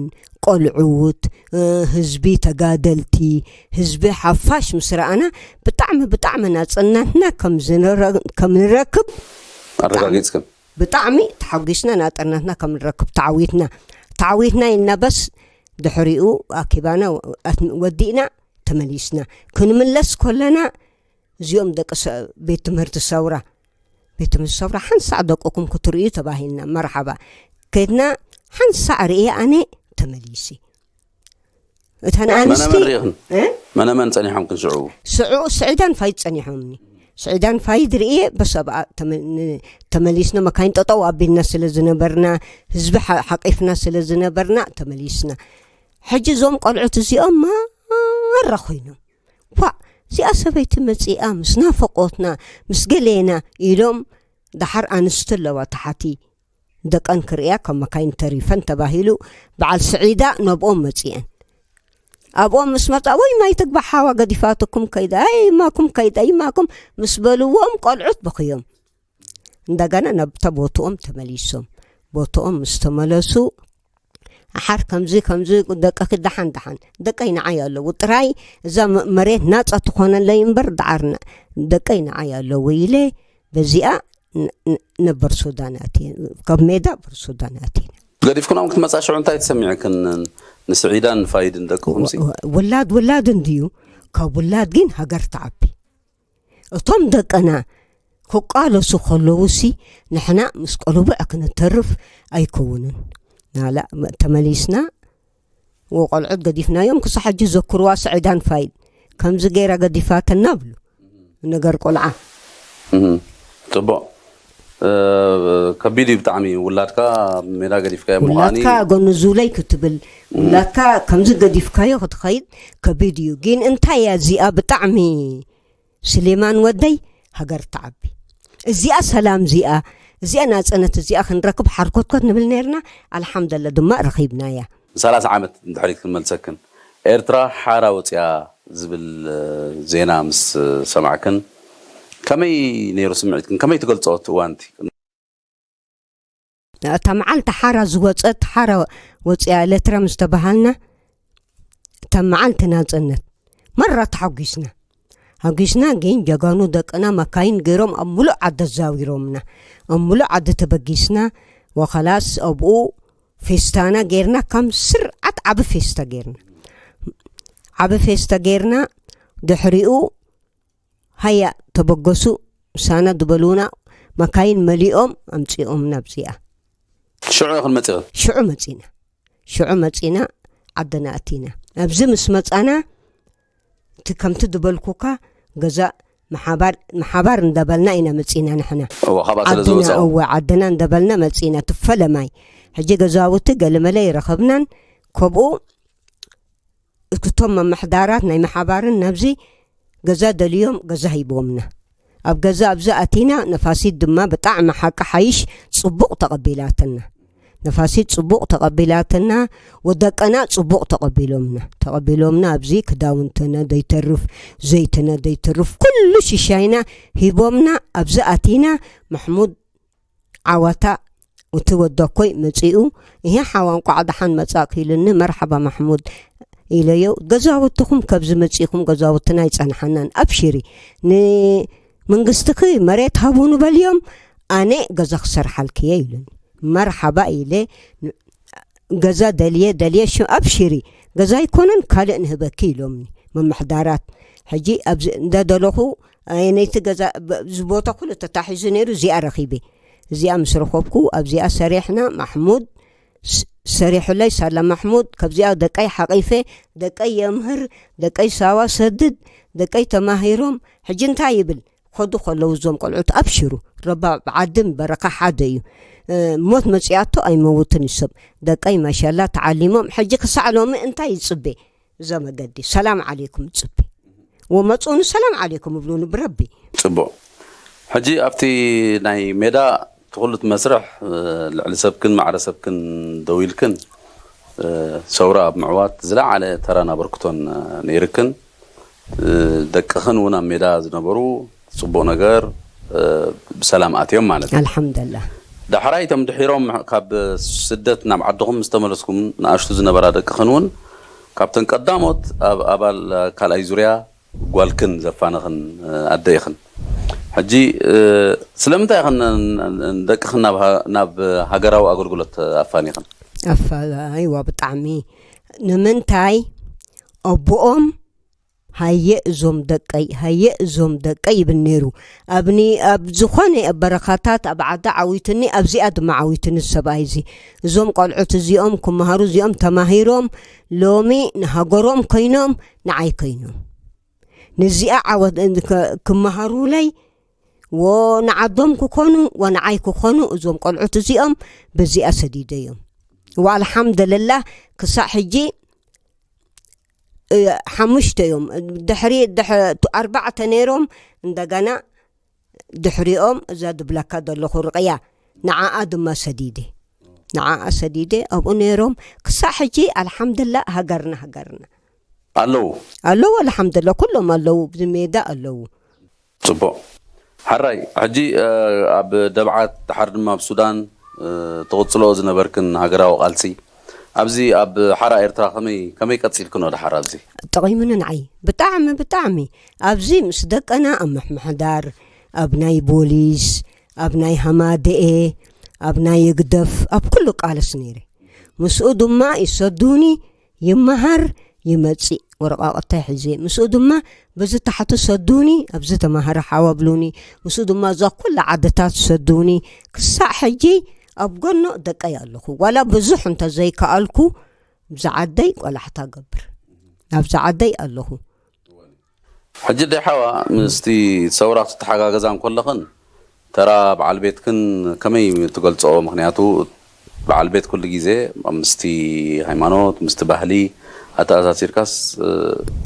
ቆልዑት፣ እ፣ ህዝቢ ተጋደልቲ፣ ህዝቢ ሓፋሽ ምስ ረኣና ብጣዕሚ፣ ብጣዕሚ ናጽነትና ከም ዝንረ-፣ ከም ንረክብ ኣረጋጊጽክን? ብጣዕሚ ተሓጒስና ናጽነትና ከም ንረክብ ተዓዊትና። ተዓዊትና ኢልና በስ ድሕሪኡ ኣኪባና ወዲእና ተመሊስና። ክንምለስ ከለና እዚኦም ደቂ ቤት ትምህርቲ ሰውራ፣ ቤት ትምህርቲ ሰውራ ሓንሳዕ ደቅኩም ክትርእዩ ተባሂልና። መርሓባ ከድና ሓንሳዕ ርእየ ኣነ ተመሊሲ። እተን ኣንስቲ መነመን ጸኒሖም ክንስዑ ስዑ ስዒዳን ፋይድ ጸኒሖምኒ። ስዒዳን ፋይድ ርእየ በሰብኣ ተመሊስና። መካይን ጠጠው ኣቢልና ስለ ዝነበርና፣ ህዝቢ ሓቂፍና ስለ ዝነበርና ተመሊስና። ሕጂ እዞም ቆልዑት እዚኦም ማራ ኮይኖም፣ ኳ እዚኣ ሰበይቲ መጺኣ ምስ ናፈቆትና ምስ ገሌና ኢሎም፣ ደሓር ኣንስቲ ኣለዋ ተሓቲ ደቀን ክርእያ ካብ መካይን ተሪፈን ተባሂሉ በዓል ስዒዳ ነብኦም መጺአን። ኣብኦም ምስ መጻ ወይ ማይ ትግባሕ ሓዋ ገዲፋትኩም ከይዳ፣ ኣይ ማኩም ከይዳ፣ ኣይ ማኩም ምስ በልዎም ቆልዑት በኽዮም። እንደገና ናብታ ቦትኦም ተመሊሶም። ቦትኦም ምስ ተመለሱ ኣሓር ከምዚ ከምዚ ደቀኺ ደሓን ደሓን ደቀይ ንዓይ ኣለዉ ጥራይ እዛ መሬት ናጻ ትኾነለይ እምበር ደዓር ደቀይ ንዓይ ኣለዉ ኢለ በዚኣ ነበር ሱዳን ኣትየ ካብ ሜዳ በር ሱዳን ኣትየ ገዲፍኩናም ክትመጻ ሽዑ እንታይ ተሰሚዕክን? ንስዒዳን ንፋይድን ደቅኹም ሲ ውላድ ውላድ እንድዩ ካብ ውላድ ግን ሃገር ተዓቢ እቶም ደቅና ክቃለሱ ከለዉ ሲ ንሕና ምስ ቆልቡዕ ክንተርፍ ኣይከውንን። ናላ ተመሊስና ወቆልዑት ገዲፍናዮም ክሳብ ሕጂ ዘክርዋ ስዒዳን ፋይድ ከምዚ ገይራ ገዲፋተና ብሉ ነገር ቆልዓ ጽቡቕ ከቢድ እዩ ብጣዕሚ ውላድካ ሜዳ ገዲፍካዮ ምዃኒ ውላድካ ጎኑ ዙለይ ክትብል ውላድካ ከምዚ ገዲፍካዮ ክትኸይድ ከቢድ እዩ ግን እንታይ እያ እዚኣ ብጣዕሚ ስሌማን ወደይ ሃገር ተዓቢ እዚኣ ሰላም እዚኣ እዚኣ ናፀነት እዚኣ ክንረክብ ሓርኮትኮት ንብል ነርና ኣልሓምደላ ድማ ረኺብናያ ሰላሳ ዓመት ንድሕሪት ክንመልሰክን ኤርትራ ሓራ ወፅያ ዝብል ዜና ምስ ሰማዕክን ከመይ ነይሩ ስምዒትክን ከመይ ትገልፆ እቲ እዋንቲ እታ መዓልቲ ሓራ ዝወፀት ሓራ ወፅያ ኤለትራ ምስ ተበሃልና እታ መዓልቲ ናፅነት መራ ተሓጒስና ሓጒስና ግን ጀጋኑ ደቅና መካይን ገይሮም ኣብ ሙሉእ ዓዲ ኣዛዊሮምና ኣብ ሙሉእ ዓዲ ተበጊስና ወኸላስ ኣብኡ ፌስታና ጌርና ከም ስርዓት ዓቢ ፌስታ ጌርና ዓቢ ፌስታ ጌርና ድሕሪኡ ሃያ ተበገሱ ምሳና ዝበሉና መካይን መሊኦም ኣምፂኦም ናብዚኣ ሽዑ ኢኽን መፂኽን ሽዑ መፂና ሽዑ መፂና ዓድና ኣቲና ኣብዚ ምስ መፃና እቲ ከምቲ ዝበልኩካ ገዛ መሓባር እንዳበልና ኢና መፂና ንሕና እወ ካብኣ ስለ ዓድና ዝወፃኡ እወ ዓድና እንዳበልና መፂና ትፈለማይ ሕጂ ገዛውቲ ገለመለ ይረኸብናን ከምኡ እቶም መምሕዳራት ናይ መሓባርን ናብዚ ገዛ ደልዮም ገዛ ሂቦምና ኣብ ገዛ ኣብዚ ኣቲና ነፋሲት ድማ ብጣዕሚ ሓቂ ሓይሽ ፅቡቕ ተቐቢላትና ነፋሲት ፅቡቕ ተቐቢላትና ወደቀና ፅቡቕ ተቐቢሎምና ተቐቢሎምና ኣብዚ ክዳውንትና ደይተርፍ ዘይትና ደይተርፍ ኩሉ ሽሻይና ሂቦምና ኣብዚ ኣቲና ማሕሙድ ዓዋታ እቲ ወደኮይ መጺኡ እሄ ሓዋ እንቋዕ ደሓን መጻእክ ኢሉኒ መርሓባ ማሕሙድ ኢለዮ ገዛውትኹም ከብዚ መጺእኹም ገዛውትና ኣይጸንሓናን ኣብሽሪ ንመንግስትኺ መሬት ሃቡኑ በልዮም ኣነ ገዛ ክሰርሓልክየ ኢሉኒ መርሓባ ኢለ ገዛ ደልየ ደልየ ኣብሽሪ ገዛ ኣይኮነን ካልእ ንህበኪ ኢሎምኒ መምሕዳራት ሕጂ ኣብዚ እንዳደለኹ ኣየነይቲ ገዛ እዚ ቦታ ኩሉ ተታሒዙ ነይሩ እዚኣ ረኺበ እዚኣ ምስ ረኸብኩ ኣብዚኣ ሰሪሕና ማሕሙድ ሰሪሑለይ ሳላ ማሕሙድ ካብዚኣ ደቀይ ሓቂፈ ደቀይ የምህር ደቀይ ሳዋ ሰድድ ደቀይ ተማሂሮም ሕጂ እንታይ ይብል ከዱ ከለዉ እዞም ቆልዑት ኣብሽሩ ረባብ ዓድን በረኻ ሓደ እዩ ሞት መፅያቶ ኣይመውትን እዩ ሰብ ደቀይ ማሻላ ተዓሊሞም ሕጂ ክሳዕ ሎሚ እንታይ ይፅቤ እዛ መገዲ ሰላም ዓለይኩም እጽቢ ወመጹኒ ሰላም ዓለይኩም እብሉኒ ብረቢ ጽቡቕ ሕጂ ኣብቲ ናይ ሜዳ ትኹሉት መስርሕ ልዕሊ ሰብክን ማዕረ ሰብክን ደው ኢልክን ሰውራ ኣብ ምዕዋት ዝለዓለ ተራን ኣበርክቶን ነይርክን ደቅኽን እውን ኣብ ሜዳ ዝነበሩ ፅቡቕ ነገር ብሰላም ኣትዮም ማለት እዩ ኣልሓምደላ ዳሕራይ እቶም ድሒሮም ካብ ስደት ናብ ዓድኹም ዝተመለስኩም ንኣሽቱ ዝነበራ ደቅኽን እውን ካብተን ቀዳሞት ኣብ ኣባል ካልኣይ ዙርያ ጓልክን ዘፋነኽን ኣደ ኢኽን ሕጂ ስለምንታይ ኢኽን ደቅኽን ናብ ሃገራዊ ኣገልግሎት ኣፋኒኽን ኣፋ-፣ ኣይዋ፣ ብጣዕሚ። ንምንታይ ኣቦኦም ሃየ እዞም ደቀይ፣ ሃየ እዞም ደቀይ ይብል ነይሩ። ኣብ ኒ-፣ ኣብ ዝኾነ፣ ኣብ በረኻታት፣ ኣብ ዓዲ ዓዊትኒ፣ ኣብዚኣ ድማ ዓዊትኒ ሰብኣይ እዚ። እዞም ቆልዑት እዚኦም ክመሃሩ፣ እዚኦም ተማሂሮም፣ ሎሚ ንሃገሮም ኮይኖም፣ ንዓይ ኮይኖም። ነዚኣ ዓወት ን-፣ ከ-፣ ክመሃሩለይ፣ ወ ንዓዶም ክኾኑ፣ ወ ንዓይ ክኾኑ፣ እዞም ቆልዑት እዚኦም በዚኣ ሰዲደዮም። ወኣልሓምደለላህ፣ ክሳዕ ሕጂ፣ እ፣ ሓሙሽተ እዮም። ድሕሪ፣ ድሕ-፣ ቱ-፣ ኣርባዕተ ነይሮም፣ እንደገና ድሕሪኦም እዛ ድብለካ ዘለኹ ርቕያ፣ ንዓኣ ድማ ሰዲደ። ንዓኣ ሰዲደ፣ ኣብኡ ነይሮም። ክሳዕ ሕጂ፣ ኣልሓምደላ፣ ሃገርና፣ ሃገርና። ኣለዉ። ኣለዉ፣ ኣልሓምደላ፣ ኩሎም ኣለዉ፣ ብዚ ሜዳ ኣለዉ። ጽቡቕ። ሕራይ፣ ሕጂ፣ እ፣ ኣብ ደብዓት፣ ድሓር ድማ ኣብ ሱዳን፣ እ፣ ትቕጽሎ ዝነበርክን ሃገራዊ ቃልሲ፣ ኣብዚ ኣብ ሓራ ኤርትራ ከመይ፣ ከመይ ቀጺልክኖ ድሓር ኣብዚ? ጠቒሙኒ ንዓይ። ብጣዕሚ፣ ብጣዕሚ። ኣብዚ ምስ ደቀና ኣብ ምሕምሕዳር፣ ኣብ ናይ ቦሊስ፣ ኣብ ናይ ሃማደኤ፣ ኣብ ናይ ህግደፍ፣ ኣብ ኩሉ ቃልስ ነይረ። ምስኡ ድማ ይሰዱኒ፣ ይመሃር፣ ይመጽእ። ወረቓቕተይ ሒዘ። ምስኡ ድማ በዚ ታሕቲ ሰዱኒ፣ ኣብዚ ተማሃረ ሓው ኣብሉኒ። ምስኡ ድማ እዛ ኩላ ዓድታት ሰዱኒ። ክሳዕ ሕጂ ኣብ ጎኖ ደቀይ ኣለኹ። ዋላ ብዙሕ እንተዘይከኣልኩ፣ ብዛ ዓደይ ቆላሕታ ገብር። ኣብዛ ዓደይ ኣለኹ። ሕጂ ደይ ሓዋ፣ ምስቲ ሰውራ ክትተሓጋገዛ እንከለኽን፣ ተራ በዓል ቤትክን ከመይ ትገልጽኦ? ምኽንያቱ በዓል ቤት ኩሉ ግዜ ምስቲ ሃይማኖት፣ ምስቲ ባህሊ ኣተኣሳሲርካስ፣ እ፣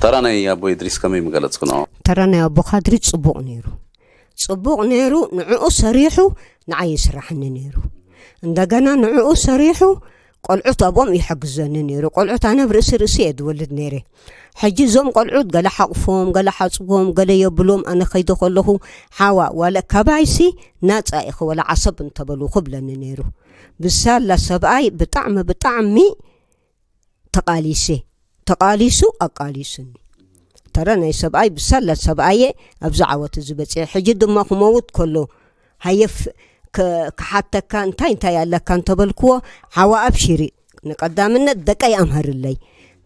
ተራ ናይ ኣቦ ኢድሪስ ከመይ ምገለጽክንኦ? ተራ ናይ ኣቦ ካድሪ ጽቡቕ ነይሩ። ጽቡቕ ነይሩ፣ ንዕኡ ሰሪሑ ንዓይ ይስራሕኒ ነይሩ። እንደገና ንዕኡ ሰሪሑ ቆልዑት ኣብኦም ይሕግዘኒ ነይሩ። ቆልዑት ኣነ ኣብ ርእሲ ርእሲ እየ ዝወልድ ነይረ። ሕጂ እዞም ቆልዑት ገለ ሓቕፎም፣ ገለ ሓጽቦም፣ ገለ የብሎም። ኣነ ከይደ ከለኹ ሓዋ፣ ዋለ ካባይሲ ናጻ ኢኺ፣ ወላ ዓሰብ እንተበሉ ክብለኒ ነይሩ። ብሳላ ሰብኣይ ብጣዕሚ፣ ብጣዕሚ ተቓሊሰ። ተቓሊሱ ኣቃሊሱኒ። ተረ ናይ ሰብኣይ ብሳላ ሰብኣየ ኣብዚ ዓወት እዚ በጺሐ። ሕጂ ድማ ክመውት ከሎ ሃየፍ ከ-፣ ክሓተካ እንታይ እንታይ ኣለካ እንተበልክዎ፣ ሓዋ ኣብሽሪ፣ ንቀዳምነት ደቀይ ኣምሃርለይ።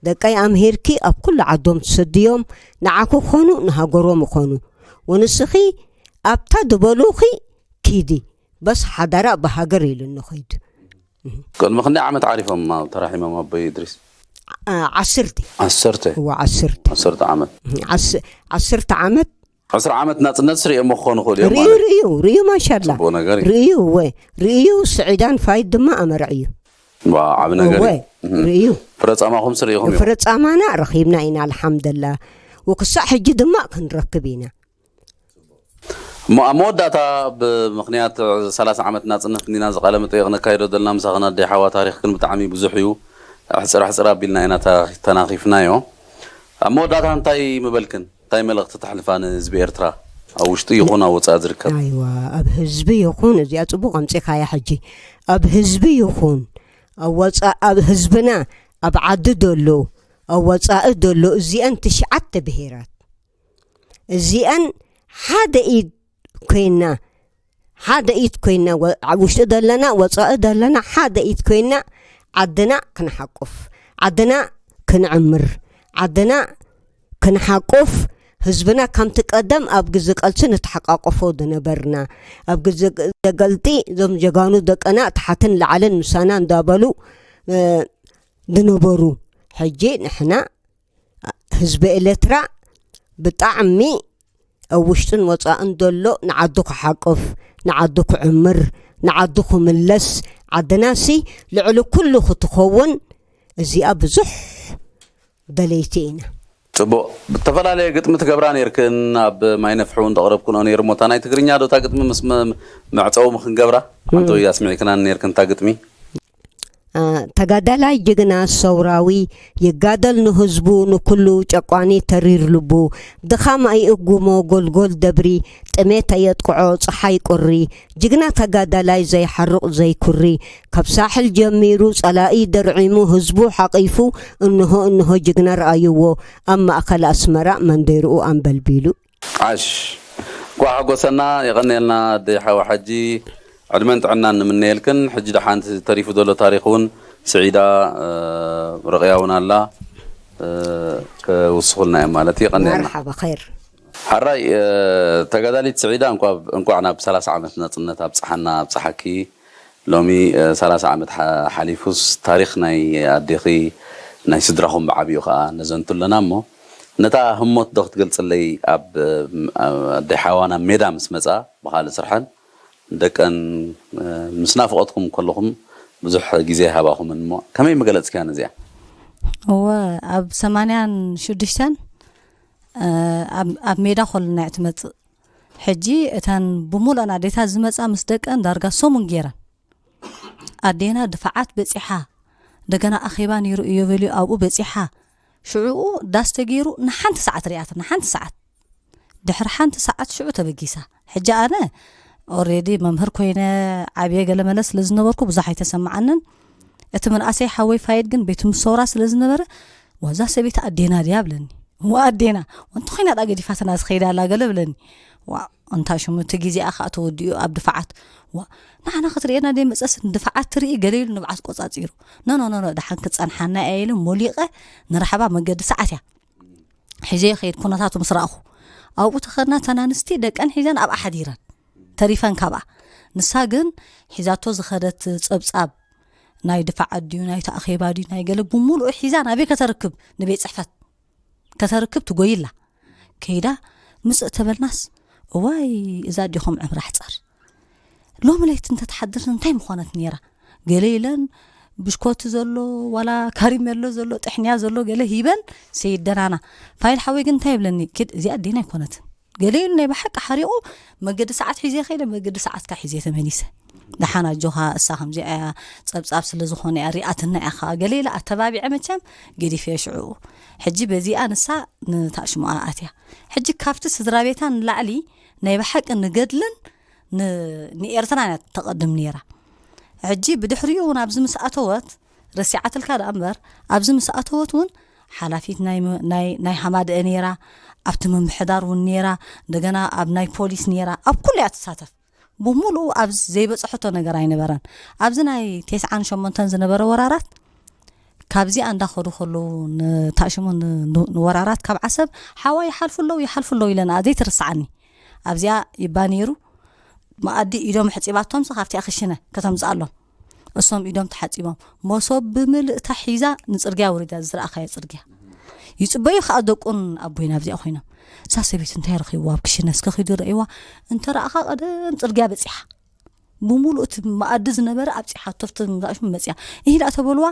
ደቀይ ኣምሂርኪ ኣብ ኩሉ ዓዶም ትሰድዮም፣ ንዓኹ ክኾኑ ንሃገሮም ይኾኑ። ወንስኺ ኣብታ ድበሉኺ ኪዲ፣ በስ ሓዳራ ብሃገር ኢሉኒ ኸይዱ። ቅድሚ ክንደይ ዓመት ዓሪፎም ኣብ ተራሒሞም ኣቦይ እድሪስ? ዓ-፣ ዓስርተ። ዓሰርተ? እዋ፣ ዓስርተ። ዓሰርተ ዓመት። ዓስ-፣ ዓስርተ ዓመት። ዕስራ ዓመት ናጽነት ስሪኦሞ ክኾኑ ይኽእሉ እዮም ርእዩ፣ ማለት። ርእዩ፣ ርእዩ፣ ማሻላ። ጽቡቕ ነገር እዩ። ርእዩ፣ እወ። ርእዩ፣ ስዒዳን ፋይድ ድማ ኣመርዕዩ። ዋ፣ ዓቢ ነገር እወ፣ እዩ። እህ። ርእዩ። ፍረ ጻማኹም ስሪኢኹም እዮም። ፍረ ጻማና ረኺብና ኢና፣ ኣልሓምደላ። ወክሳዕ ሕጂ ድማ ክንረክብ ኢና። እሞ ኣብ መወዳእታ፣ ብምኽንያት ሰላሳ ዓመት ናጽነት እንዲና እዚ ቃለ መጠይቕ ነካይዶ ዘለና፣ ምሳኽን ኣደይ ሓዋ፣ ታሪኽክን ብጣዕሚ ብዙሕ እዩ። ሕጽር ሕጽር ኣቢልና ኢና ተ-፣ ተናኺፍናዮ። ኣብ መወዳእታ እንታይ ምበልክን? እንታይ መልእኽቲ ተሕልፋ ንህዝቢ ኤርትራ? ኣብ ውሽጢ ይኹን ኣብ ወጻኢ ዝርከብ። ኣይዋ፣ ኣብ ህዝቢ ይኹን፣ እዚኣ ጽቡቕ ኣምጺእካያ ሕጂ። ኣብ ህዝቢ ይኹን፣ ኣብ ወጻ-፣ ኣብ ህዝብና፣ ኣብ ዓዲ ደሎ፣ ኣብ ወጻኢ ደሎ፣ እዚአን ትሽዓተ ብሄራት፣ እዚአን ሓደ ኢድ ኮይና፣ ሓደ ኢድ ኮይና፣ ወ-፣ ኣብ ውሽጢ ዘለና፣ ወጻኢ ዘለና፣ ሓደ ኢድ ኮይና፣ ዓድና ክንሓቁፍ፣ ዓድና ክንዕምር፣ ዓድና ክንሓቁፍ፣ ህዝብና ከምቲ ቀደም ኣብ ግዜ ቃልሲ ንተሓቃቆፎ ዝነበርና፣ ኣብ ግዜ ግ-፣ ገልጢ እዞም ጀጋኑ ደቅና ታሕትን ላዕልን ምሳና እንዳበሉ፣ እ፣ ዝነበሩ፣ ሕጂ ንሕና ህዝቢ ኤለትራ ብጣዕሚ ኣብ ውሽጥን ወጻእን ዘሎ ንዓዱ ክሓቁፍ፣ ንዓዱ ክዕምር፣ ንዓዱ ክምለስ፣ ዓድናሲ ልዕሊ ኩሉ ክትኸውን እዚኣ ብዙሕ ደለይቲ ኢና። ጽቡቕ። ዝተፈላለየ ግጥሚ ትገብራ ነይርክን፣ ኣብ ማይ ነፍሒ እውን ተቕረብክንኦ ነይሩ። እሞ እታ ናይ ትግርኛ ዶ እታ ግጥሚ ምስ መ-፣ መዕጸዊ ምኽንገብራ? ሓንቲ እም። ወይ ኣስሚዕክናን ነይርክን እታ ግጥሚ? አ፣ ተጋዳላይ ጅግና ሰውራዊ ይጋደል ንህዝቡ፣ ንኩሉ ጨቋኒ ተሪር ልቡ፣ ድኻም ኣይእጉሞ ጎልጎል ደብሪ፣ ጥሜት ኣየጥቅዖ ጸሓይ ቁሪ፣ ጅግና ተጋዳላይ ዘይሓርቕ ዘይኩሪ፣ ካብ ሳሕል ጀሚሩ ጸላኢ ደርዒሙ ህዝቡ ሓቒፉ፣ እንሆ እንሆ ጅግና ረኣይዎ፣ ኣብ ማእከል ኣስመራ መንደርኡ ኣንበልቢሉ። ዓሽ። እንኳዕ ሓጎሰና፣ የቐንየልና ኣደይ ሓዋ ሓጂ፣ ዕድመን ጥዕናን ንምነየልክን። ሕጂ ደሓን እቲ ተሪፉ ዘሎ ታሪኽ እውን ስዒዳ፣ እ፣ ርቕያ እውን ኣላ፣ እ፣ ከውስኹልና እዮም ማለት እዩ። ቀንየልና። መርሓባ ኸይር። ሓራይ፣ እ፣ ተጋዳሊት ስዒዳ፣ እንኳ-፣ እንኳዕ ናብ ሰላሳ ዓመት ናጽነት ኣብጽሓና፣ ኣብጽሓኪ። ሎሚ፣ እ፣ ሰላሳ ዓመት ሓ-፣ ሓሊፉስ፣ ታሪኽ ናይ ኣዴኺ፣ ናይ ስድራኹም ብዓቢኡ ኸኣ ነዘንቱ ኣለና እሞ፣ ነታ ህሞት ዶ ክትገልጽለይ? ኣብ፣ እ፣ ኣደ ሓዋ ናብ ሜዳ ምስ መጻ፣ ብኻልእ ስርሐን ደቀን፣ እ፣ ምስ ናፍቖትኩም ከለኹም ብዙሕ ግዜ ሃባኹምን እሞ፣ ከመይ ምገለጽክያ ነዚኣ? እወ፣ ኣብ ሰማንያን ሽዱሽተን፣ እ፣ ኣብ፣ ኣብ ሜዳ ኮልና እያ ትመጽእ። ሕጂ እተን ብሙሉአን ኣዴታት ዝመጻ ምስ ደቀን ዳርጋ ሰሙን ገይረን። ኣዴና ድፋዓት በጺሓ፣ እንደገና ኣኼባ ነይሩ እዮቤልዩ ኣብኡ በጺሓ። ሽዑኡ ዳስ ተገይሩ ንሓንቲ ሰዓት ርያትና፣ ሓንቲ ሰዓት። ድሕሪ ሓንቲ ሰዓት ሽዑ ተበጊሳ። ሕጂ ኣነ ኦሬዲ መምህር ኮይነ ዓብየ ገለ መለ ስለ ዝነበርኩ ብዙሕ ኣይተሰማዓንን። እቲ መንእሰይ ሓወይ ፋይድ ግን ቤት ምሰውራ ስለ ዝነበረ፣ "ዋዛ ሰበይቲ ኣዴና ድያ?" ብለኒ። "ዋ ኣዴና፣ ወንቲ ኮይና ዳ ገዲፋትና ዝኸይዳ ኣላ?" ገለ ብለኒ። ዋ፣ እንታ ሽሙ እቲ ግዜኣ ኸኣ ተወዲኡ ኣብ ድፋዓት። ዋ፣ ንዓና ክትርእየና ደይ መጸስ ንድፋዓት ትርኢ ገለ ኢሉ ንብዓት ቆጻጺሩ። "ኖ፣ ኖ፣ ኖ፣ ኖ፣ ደሓን ክጸንሓና እያ" ኢለ ሞሊቐ ንራሕባ መገዲ ሰዓት እያ። ሒዘ ይኸይድ ኩነታቱ ምስ ረኣኹ። ኣብኡ ተኸድና እተን ኣንስቲ ደቀን ሒዘን ኣብኣ ሓዲረን። ተሪፈን ካብኣ። ንሳ ግን ሒዛቶ ዝኸደት ጸብጻብ ናይ ድፋዓት ድዩ፣ ናይ ተኣኼባ ድዩ፣ ናይ ገለ ብምሉኡ ሒዛ ናበይ ከተርክብ? ንቤት ጽሕፈት ከተርክብ ትጎይላ። ከይዳ ምጽእ ተበልናስ፣ "እዋይ፣ እዛ ኣዴኹም ዕምራ ሕጸር። ሎሚ ለይቲ እንተትሓድር እንታይ ምኾነት ነይራ?" ገለ ኢለን ብሽኮቲ ዘሎ፣ ዋላ ካሪሜሎ ዘሎ፣ ጥሕንያ ዘሎ ገለ ሂበን ሰይደናና። ፋይል ሓወይ ግን እንታይ ይብለኒ? "ኪድ፣ እዚኣ ኣዴና ኣይኮነትን" ገለ ኢሉ ናይ ብሓቂ ሓሪቑ፣ መገዲ ሰዓት ሒዘ ከይደ፣ መገዲ ሰዓትካ ሒዘ ተመሊሰ። ደሓን ኣጆኻ፣ እሳ ከምዚኣ እያ፣ ጸብጻብ ስለ ዝኾነ እያ፣ ሪኣትና እያ ኸኣ ገለ ኢለ ኣተባቢዐ መቸም ገዲፈ ሽዑኡ። ሕጂ በዚኣ ንሳ ንታሽሞኣ ኣትያ። ሕጂ ካብቲ ስድራ ቤታ ንላዕሊ ናይ ብሓቂ ንገድልን ን-፣ ንኤርትራን እያ ተቐድም ነይራ። ሕጂ ብድሕሪኡ እውን ኣብዚ ምስ ኣተወት፣ ረሲዓትልካ ደኣ እምበር፣ ኣብዚ ምስ ኣተወት እውን ሓላፊት ናይ መ-፣ ናይ፣ ናይ ሃማደአ ነይራ፣ ኣብቲ ምምሕዳር እውን ነይራ፣ እንደገና ኣብ ናይ ፖሊስ ነይራ፣ ኣብ ኩሉ እያ ትሳተፍ። ብምሉኡ ኣብዚ ዘይበጽሐቶ ነገር ኣይነበረን። ኣብዚ ናይ ተስዓን ሸሞንተን ዝነበረ ወራራት፣ ካብዚኣ እንዳኸዱ ከለዉ ንታሽሙ ን-፣ ን-፣ ንወራራት ካብ ዓሰብ ሓዋ ይሓልፉ ኣለዉ፣ ይሓልፉ ኣለዉ ኢለን፣ ኣ-፣ ዘይትርስዓኒ። ኣብዚኣ ይባ ነይሩ፣ መኣዲ ኢዶም ሕጺባቶምሲ ካብቲኣ ክሽነ ከተምጽኣሎም። እሶም ኢዶም ተሓጺቦም፣ መሶብ ብምልእታ ሒዛ ንጽርግያ ወሪዳ፣ ዝረኣኻዮ ጽርግያ። ይጽበዩ ከኣ ደቁን ኣቦይን ኣብዚኣ ኮይኖም። እዛ ሰበይቲ እንታይ ረኺብዋ? ኣብ ክሽነ እስከ ኺዱ ረእይዋ። እንተ ረኣኻ ቀደም ጽርግያ በጺሓ። ብምሉእ እቲ መኣዲ ዝነበረ ኣብጺሓቶ፣ ኣብቲ ምዛእሹ መጺኣ። "እሂ" ደኣ ተበልዋ፣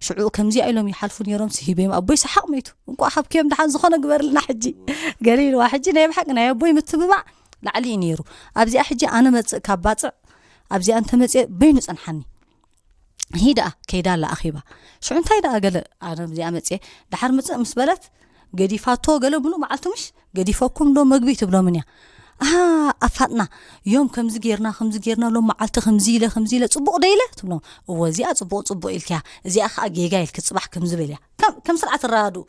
ሽዑ ከምዚኣ ኢሎም ይሓልፉ ነይሮም፣ ስሂበዮም። ኣቦይ ሰሓቕ መይቱ። "እንቋዕ ሃብክዮም ደሓን፣ ዝኾነ ግበርልና ሕጂ" ገለ ኢልዋ። ሕጂ ናይ ብሓቂ ናይ ኣቦይ ምትብባዕ ላዕሊ እዩ ነይሩ። ኣብዚኣ ሕጂ ኣነ መጽእ ካብ ባጽዕ፣ ኣብዚኣ እንተ መጽየ በይኑ ጸንሓኒ። "ሂ ደኣ፣ ከይዳ ኣላ ኣኼባ። ሽዑ እንታይ ደኣ?" ገለ፣ ኣነ ኣብዚኣ መጽየ፣ ደሓር ምጽእ ምስ በለት፣ ገዲፋቶ ገለ፣ ምሉእ መዓልቲ ምሽ ገዲፈኩም ዶ መግቢ ትብሎምን እያ። "ኣሃ፣ ኣፋጥና፣ ዮም ከምዚ ጌርና፣ ከምዚ ጌርና፣ ሎም መዓልቲ ከምዚ ኢለ፣ ከምዚ ኢለ፣ ጽቡቕ ዶ ኢለ?" ትብሎም። "እወ፣ እዚኣ ጽቡቕ፣ ጽቡቕ ኢልክያ፣ እዚኣ ኸኣ ጌጋ ኢልኪ፣ ጽባሕ ከምዚ በልያ።" ከም፣ ከም ስርዓት ትረዳድኡ።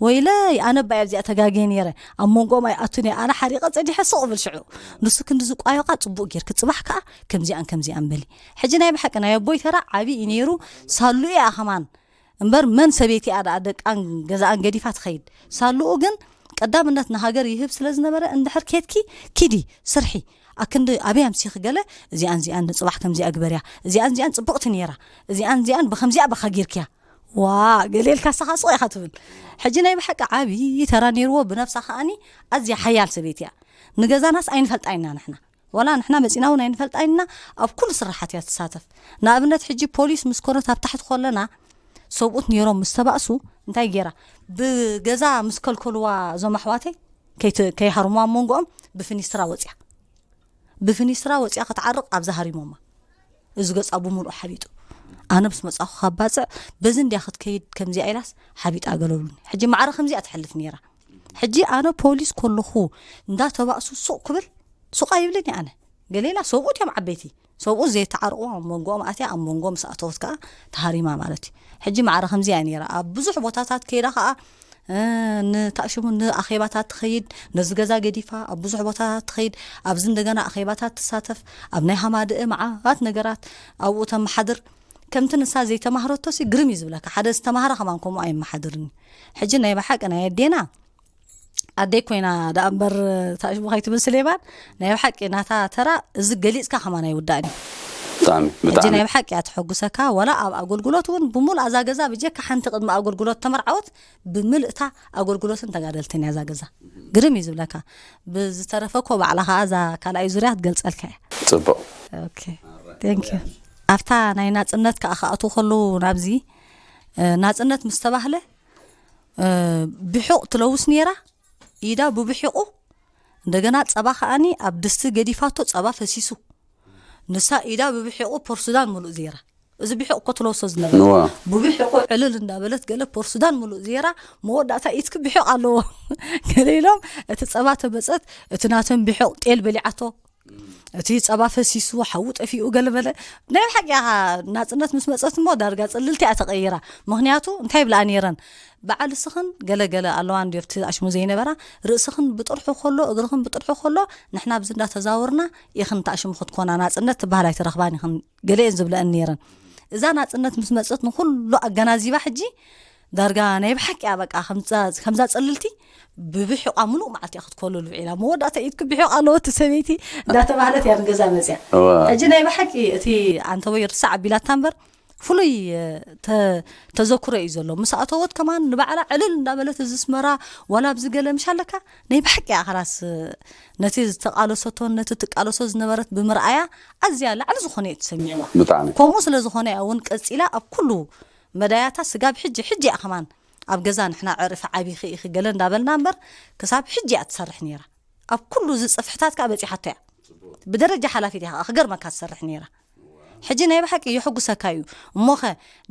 "ወይለይ፣ ኣነ እባ ኣብዚኣ ተጋግየ ነይረ፣ ኣብ መንጎኦም ኣይኣቱን እየ፣ ኣነ ሓሪቐ ጸኒሐ ስቕ ብል ሽዑ። ንሱ ክንዲ ዝቋየቋ ጽቡቕ ጌርኪ፣ ጽባሕ ከኣ ከምዚኣን ከምዚኣን በሊ።" ሕጂ ናይ ብሓቂ ናይ ኣቦይ ተራ ዓቢ እዩ ነይሩ፣ ሳሉ እያ ከማን። እምበር መን ሰበይቲ እያ ደኣ ደቃን ገዛኣን ገዲፋ ትኸይድ? ሳልኡ ግን ቀዳምነት ንሃገር ይህብ ስለ ዝነበረ፣ "እንድሕር ኬድኪ፣ ኪዲ፣ ስርሒ። ኣክንዲ ኣበይ ኣምሲኺ ገለ፣ እዚኣን እዚኣን ንጽባሕ ከምዚኣ ግበርያ፣ እዚኣን እዚኣን ጽብቕቲ ነይራ፣ እዚኣን እዚኣን ብኸምዚኣ በኻ ጌርክያ። ዋ፣ ገለ ኢልካ ንስኻ ሱቕ ኢኻ ትብል።" ሕጂ ናይ ብሓቂ ዓቢ ተራ ነይርዎ፣ ብነብሳ ከኣኒ ኣዝያ ሓያል ሰበይቲ እያ። ንገዛናስ ኣይንፈልጣ ኢና ንሕና። ዋላ ንሕና መጺና እውን ኣይንፈልጣ ኢና፣ ኣብ ኩሉ ስራሓት እያ ትሳተፍ። ንኣብነት ሕጂ ፖሊስ ምስ ኮነት ኣብ ታሕቲ ከለና ሰብኡት ነይሮም ምስ ተባእሱ እንታይ ገይራ? ብገዛ ምስ ከልከልዋ እዞም ኣሕዋተይ ከይት-፣ ከይሃርምዋ ኣብ መንጎኦም ብፍኒስትራ ወጽያ። ብፍኒስትራ ወጽያ ክትዓርቕ ኣብዛ ሃሪሞማ። እዚ ገጻ ብምሉእ ሓቢጡ። ኣነ ምስ መጻኹ ካብ ባጽዕ በዚ እንድያ ክትከይድ ከምዚኣ ኢላስ ሓቢጣ ገለሉኒ። ሕጂ ማዕረ ከምዚኣ ትሕልፍ ነይራ። ሕጂ ኣነ ፖሊስ ከለኹ እንዳተባእሱ ሱቕ ክብል ሱቕ ኣይብልን እየ ኣነ። ገሌላ ሰብኡት እዮም ዓበይቲ። ሰብኡት ዘይተዓርቑ ኣብ መንጎኦም ኣትያ፣ ኣብ መንጎ ምስ ኣተወት ከኣ ተሃሪማ ማለት እዩ። ሕጂ ማዕረ ከምዚኣ እያ ነይራ። ኣብ ብዙሕ ቦታታት ከይዳ ከኣ፣ እ፣ ንታእሽሙ ንኣኼባታት ትኸይድ፣ ነዚ ገዛ ገዲፋ ኣብ ብዙሕ ቦታታት ትኸይድ፣ ኣብዚ እንደገና ኣኼባታት ትሳተፍ፣ ኣብ ናይ ሃማደአ መዓት ነገራት ኣብኡ ተመሓድር። ከምቲ ንሳ ዘይተማህረቶሲ ግርም እዩ ዝብለካ። ሓደ ዝተማህረ ከማን ከምኡ ኣይመሓድርን እዩ። ሕጂ ናይ ብሓቂ ናይ ኣዴና ኣደይ ኮይና ደኣ እምበር፣ ታሽሙ ከይትብል ስሌማን፣ ናይ ብሓቂ ናታ ተራ እዚ ገሊጽካ ከማን ኣይውዳእን እዩ። ብጣዕሚ ሕጂ ብጣዕሚ ናይ ብሓቂ እያ ተሐጉሰካ። ዋላ ኣብ ኣገልግሎት እውን ብምሉእ ኣዛ ገዛ ብጀካ ሓንቲ ቅድሚ ኣገልግሎት ተመርዓወት ብምልእታ ኣገልግሎትን ተጋደልትን እያ እዛ ገዛ። ግርም እዩ ዝብለካ። ብዝተረፈ እኮ ባዕላ ከዓ እዛ ካልኣይ ዙርያ ክትገልጸልካ እያ። ጽቡቅ ኦኬ፣ thank you። ኣብታ ናይ ናጽነት ከዓ ክኣትዉ ከለዉ ናብዚ እ፣ ናጽነት ምስ ተባህለ እ፣ ብሑቕ ትለውስ ነይራ። ኢዳ ብብሒቑ እንደገና ጸባ ከኣኒ ኣብ ድስቲ ገዲፋቶ ጸባ ፈሲሱ። ንሳ ኢዳ ብብሒቑ ፖርሱዳን ሙሉእ ዜራ። እዚ ብሒቕ እኮ ትለውሶ ዝነበረ ንዋ ብብሒቑ ዕልል እንዳበለት ገለ ፖርሱዳን ሙሉእ ዜራ። መወዳእታ ኢትክ ብሒቕ ኣለዎ። ገለ ኢሎም እቲ ጸባ ተመጸት፣ እቲ ናተን ብሒቕ ጤል በሊዓቶ፣ እቲ ጸባ ፈሲሱ ሓዊ ጠፊኡ ገለ በለ። ናይ ብሓቂ ኢኻ። ናጽነት ምስ መጸት እሞ ዳርጋ ጽልልቲ እያ ተቐይራ። ምኽንያቱ እንታይ ይብልኣ ነይረን? በዓል እስኽን ገለ ገለ ኣለዋ እንድዮ ኣብቲ ኣሽሙ ዘይነበራ። ርእስኽን ብጥርሑ ከሎ እግርኽን ብጥርሑ ከሎ ንሕና ኣብዚ እንዳተዛወርና ኢኽን ተኣሽሙ ክትኮና ናጽነት ትበሃል ኣይትረኽባን ኢኽን ገለ እየን ዝብለአን ነይረን። እዛ ናጽነት ምስ መጸት ንኹሉ ኣገናዚባ ሕጂ ዳርጋ ናይ ብሓቂ እያ በቃ ከምዛ ከምዛ ጽልልቲ ብብሒቋ ምሉእ መዓልቲ እያ ክትኮልል ውዒላ። መወዳእታ ኢድኪ ብሒቕ ኣለዎ እቲ ሰበይቲ እንዳተባህለት እያ ንገዛ መጽያ። እዋ ሕጂ ናይ ብሓቂ እቲ ኣንተ ወይ ርሳዕ ኣቢላታ እምበር ፍሉይ ተ- ተዘክሮ እዩ ዘሎ። ምስ ኣተወት ከማን ንባዕላ ዕልል እንዳበለት እዚ ስመራ ዋላ ኣብዚ ገለ ምሽ ኣለካ ናይ ብሓቂ እያ። ኸላስ ነቲ ዝተቃለሰቶን ነቲ ትቃለሶ ዝነበረት ብምርኣያ ኣዝያ ላዕሊ ዝኾነ እዩ ትሰሚዕዋ። ብጣዕሚ ከምኡ ስለ ዝኾነ እያ እውን ቀጺላ ኣብ ኩሉ መዳያታ ስጋብ ሕጂ ሕጂ እያ ከማን ኣብ ገዛ ንሕና ዕርፊ ዓቢኺ ኢኺ ገለ እንዳበልና እምበር ክሳብ ሕጂ እያ ትሰርሕ ነይራ። ኣብ ኩሉ እዚ ጽፍሕታት ከዓ በጺሓቶ እያ። ብደረጃ ሓላፊት እያ ከዓ ክገርመካ ትሰርሕ ነይራ። ሕጂ ናይ ብሓቂ የሐጉሰካ እዩ። እሞኸ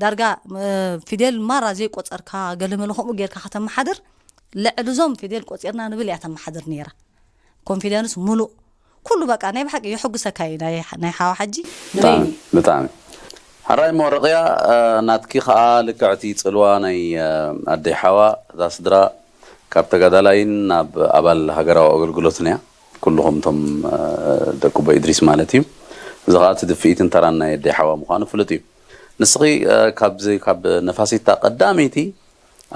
ዳርጋ እ፣ ፊደል ማራ ዘይቆጸርካ ገለ መለ ከምኡ ጌርካ ከተመሓድር ልዕሊ እዞም ፊደል ቆጺርና ንብል እያ ተመሓድር ነይራ። ኮንፊደንስ ሙሉእ ኩሉ በቃ ናይ ብሓቂ የሐጉሰካ እዩ ናይ ናይ ሓዋ ሓጂ ንበይኑ ብጣዕሚ ብጣዕሚ ሕራይ እሞ ርቕያ እ፣ ናትኪ ከዓ ልክዕቲ ጽልዋ ናይ እ፣ ኣደይ ሓዋ እዛ ስድራ ካብ ተጋዳላይን ናብ ኣባል ሃገራዊ ኣገልግሎትን እያ። ኩልኹም እቶም እ፣ ደቂ ቦ ኢድሪስ ማለት እዩ። እዚ ከዓ እቲ ድፍኢትን ተራን ናይ ኣደይ ሓዋ ምዃኑ ፍሉጥ እዩ። ንስኺ እ፣ ካብዚ ካብ ነፋሲታ ቀዳመይቲ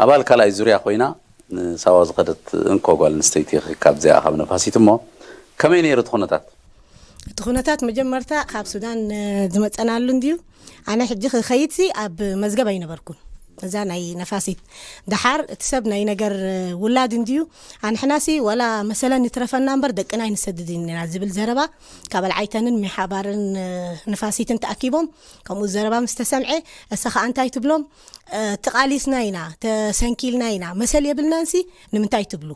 ኣባል ካልኣይ ዙርያ ኮይና ንሳዋ ዝኸደት እንኮ ጓል ኣንስተይቲ ኢኺ ካብዚኣ ካብ ነፋሲት። እሞ ከመይ ነይሩ እቲ ኩነታት? እቲ ኩነታት መጀመርታ ካብ ሱዳን እ፣ ዝመፀናሉ እንድዩ። ኣነ ሕጂ ክኸይድሲ ኣብ መዝገብ ኣይነበርኩን። እዛ ናይ ነፋሲት ደሓር እቲ ሰብ ናይ ነገር እ፣ ውላድ እንድዩ። ኣንሕናሲ ወላ መሰለን ይትረፈና እምበር ደቅና ኣይንሰድድን ኢና ዝብል ዘረባ ካብ ኣልዓይተንን ሚሓባርን እ፣ ንፋሲትን ተኣኪቦም ከምኡ ዘረባ ምስ ተሰምዐ እሳ ከዓ እንታይ ትብሎም? እ፣ ተቓሊስና ኢና፣ ተሰንኪልና ኢና፣ መሰል የብልናንሲ ንምንታይ ትብሉ?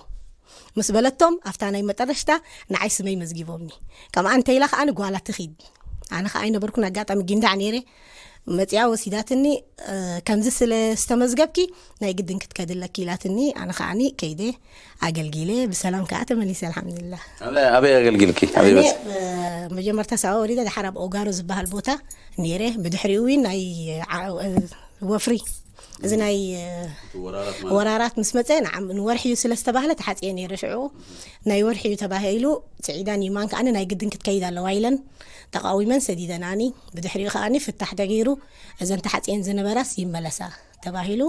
ምስ በለቶም ኣብታ ናይ መጠረሽታ ንዓይ ስመይ መዝጊቦምኒ። ከምኣ እንተ ኢላ ከዓ ንጓላ ትኺድ። ኣነ ከዓ ኣይነበርኩን ኣጋጣሚ ጊንዳዕ ነይረ። መፅያ ወሲዳትኒ እ፣ ከምዚ ስለ ዝተመዝገብኪ ናይ ግድን ክትከዲ ኣለኪ ኢላትኒ። ኣነ ከዓኒ ከይደ ኣገልጊለ ብሰላም ከዓ ተመሊሰ ኣልሓምዱሊላህ። ኣበይ ኣበይ ኣገልጊልኪ? ኣበይ ኣነ በፂ? እ፣ መጀመርታ ሳዋ ወሪደ ድሓር ኣብ ኦጋሮ ዝበሃል ቦታ ነይረ። ብድሕሪኡ እውን ናይ ዓ- እ፣ ወፍሪ እዚ ናይ እ፣ ወራራት ምስ መፀ ንዓም- ንወርሒ እዩ ስለ ዝተባህለ ተሓፅየ ነይረ። ሽዑ ናይ ወርሒ እዩ ተባሂሉ ስዒዳን ይማን ከዓኒ ናይ ግድን ክትከይድ ኣለዋ ኢለን ተቃዊመን ሰዲደናኒ። ብድሕሪኡ ከዓኒ ፍታሕ ተገይሩ እዘን ተሓፅየን ዝነበራስ ይመለሳ ተባሂሉ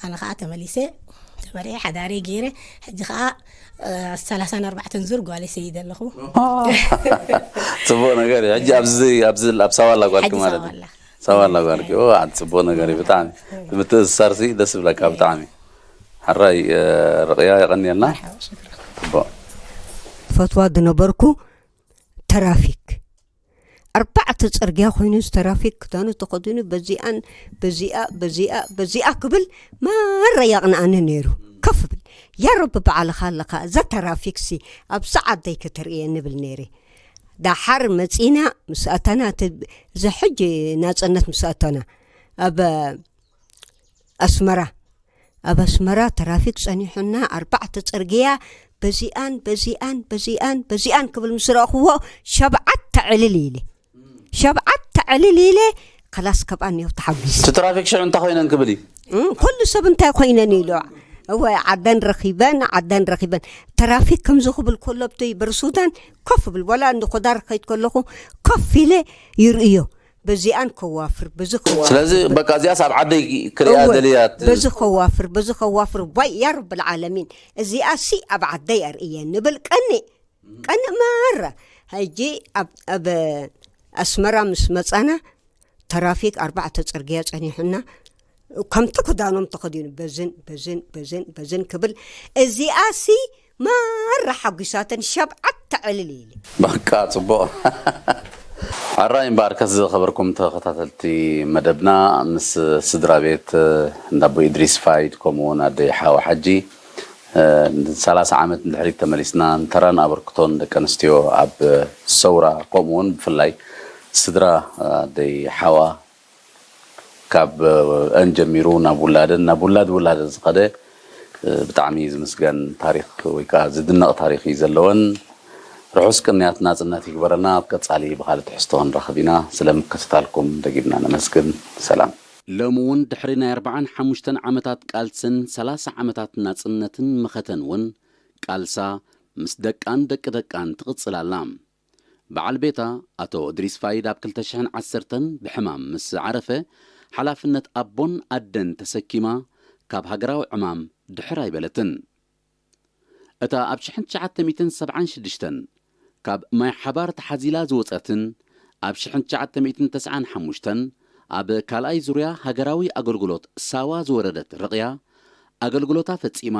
ኣነ ከዓ ተመሊሰ ተመሪዐ ሓዳረይ ገይረ። ሕጂ ከዓ እ፣ ሰላሳን ኣርባዕተን ዙር ጓለይ ሰይደ ኣለኹ። ጽቡቕ ነገር እዩ። ሕጂ ኣብዚ ኣብዚ ኣብ ሳዋ ኣላ ጓልኪ ሕጂ ማለት ሳዋ እዩ። ኣላ። ሳዋ ኣላ ጓልኪ። ኦ ኣን ጽቡቕ ነገር እዩ ብጣዕሚ። ምትእስሳርሲ ደስ ይብለካ ብጣዕሚ። ሕራይ እ፣ ርቕያ የቐንየልና። ጽቡቕ ፈትዋ ዝነበርኩ ተራፊክ ኣርባዕተ ጽርግያ ኮይኑ ተራፊክ ክዳኑ ተኸዲኑ በዚኣን በዚኣ በዚኣ በዚኣ ክብል ማራ የቕንኣኒ ነይሩ። ከፍ ብል ያ ረቢ ባዕልኻ ኣለኻ እዛ ተራፊክሲ ኣብዛ ዓደይ ከተርእየ ንብል ነይረ። ዳሓር መጺና ምስ ኣተና እቲ እዚ ሕጂ ናጽነት ምስ ኣተና ኣብ ኣስመራ ኣብ ኣስመራ ተራፊክ ጸኒሑና ኣርባዕተ ጽርግያ በዚኣን በዚኣን በዚኣን በዚኣን ክብል ምስ ረእኽዎ ሸብዓተ ዕልል ኢለ ሸብዓተ ዕልል ኢለ ከላስ ካብኣ እኒኦ ተሓጒሰ። እቲ ትራፊክ ሽዑ እንታይ ኮይነን ክብል እዩ? እም፣ ኩሉ ሰብ እንታይ ኮይነን ኢሉ እወ ዓደን ረኺበን ዓደን ረኺበን ተራፊክ ከምዚ ክብል ከሎ ኣብቲ በርሱዳን ኮፍ ብል ወላ እንዲ ኮዳር ከይድ ከለኹ ኮፍ ኢለ ይርእዮ በዚኣን ከዋፍር በዚ ከዋፍር ስለዚ በቃ እዚኣስ ኣብ ዓደይ ክሪኣ እወ፣ ደልያት በዚ ከዋፍር በዚ ከዋፍር ዋይ ያ ረብል ዓለሚን እዚኣ ሲ ኣብ ዓደይ ኣርእየ ንብል ቀኒ ቀኒ ማራ ሕጂ ኣብ ኣብ ኣስመራ ምስ መጻና ተራፊክ ኣርባዕተ ጽርግያ ጸኒሑና ከምቲ ክዳኖም ተኸዲኑ በዝን በዝን በዝን በዝን ክብል እዚኣ ሲ ማራ ሓጒሳተን ሸብዓተ ዕልል ኢለ በቃ ጽቡቕ። ሕራይ እምበኣር ከስ ዝኸበርኩም ተኸታተልቲ መደብና ምስ ስድራ ቤት እንዳቦ ኢድሪስ ፋይድ ከምኡ እውን ኣደይ ሓዋ ሓጂ ሰላሳ ዓመት ንድሕሪት ተመሊስና ንተራን ኣበርክቶን ደቂ ኣንስትዮ ኣብ ሰውራ ከምኡ እውን ብፍላይ ስድራ ኣደይ ሓዋ ካብ እን ጀሚሩ ናብ ውላደን ናብ ውላድ ውላደን ዝኸደ ብጣዕሚ ዝምስገን ታሪክ ወይ ከዓ ዝድነቕ ታሪክ እዩ ዘለወን። ርሑስ ቅንያት ናፅነት ይግበረልና። ኣብ ቀፃሊ ብካልእ ትሕዝቶ ክንራኸብ ኢና። ስለምክትታልኩም ደጊምና ነመስግን። ሰላም። ሎሚ እውን ድሕሪ ናይ ኣርብዓን ሓሙሽተን ዓመታት ቃልስን ሰላሳ ዓመታት ናፅነትን መኸተን እውን ቃልሳ ምስ ደቃን ደቂ ደቃን ትቕፅል ኣላ። በዓል ቤታ ኣቶ እድሪስ ፋይድ ኣብ ክልተ ሽሕን ዓሰርተን ብሕማም ምስ ዓረፈ ሓላፍነት ኣቦን ኣደን ተሰኪማ ካብ ሃገራዊ ዕማም ድሕር ኣይበለትን። እታ ኣብ ሽሕን ትሽዓተ ሚእትን ሰብዓን ሽዱሽተን ካብ ማይ ሓባር ተሓዚላ ዝወፀትን ኣብ ሽሕን ትሽዓተ ሚእትን ተስዓን ሓሙሽተን ኣብ ካልኣይ ዙርያ ሃገራዊ ኣገልግሎት ሳዋ ዝወረደት ርቕያ ኣገልግሎታ ፈፂማ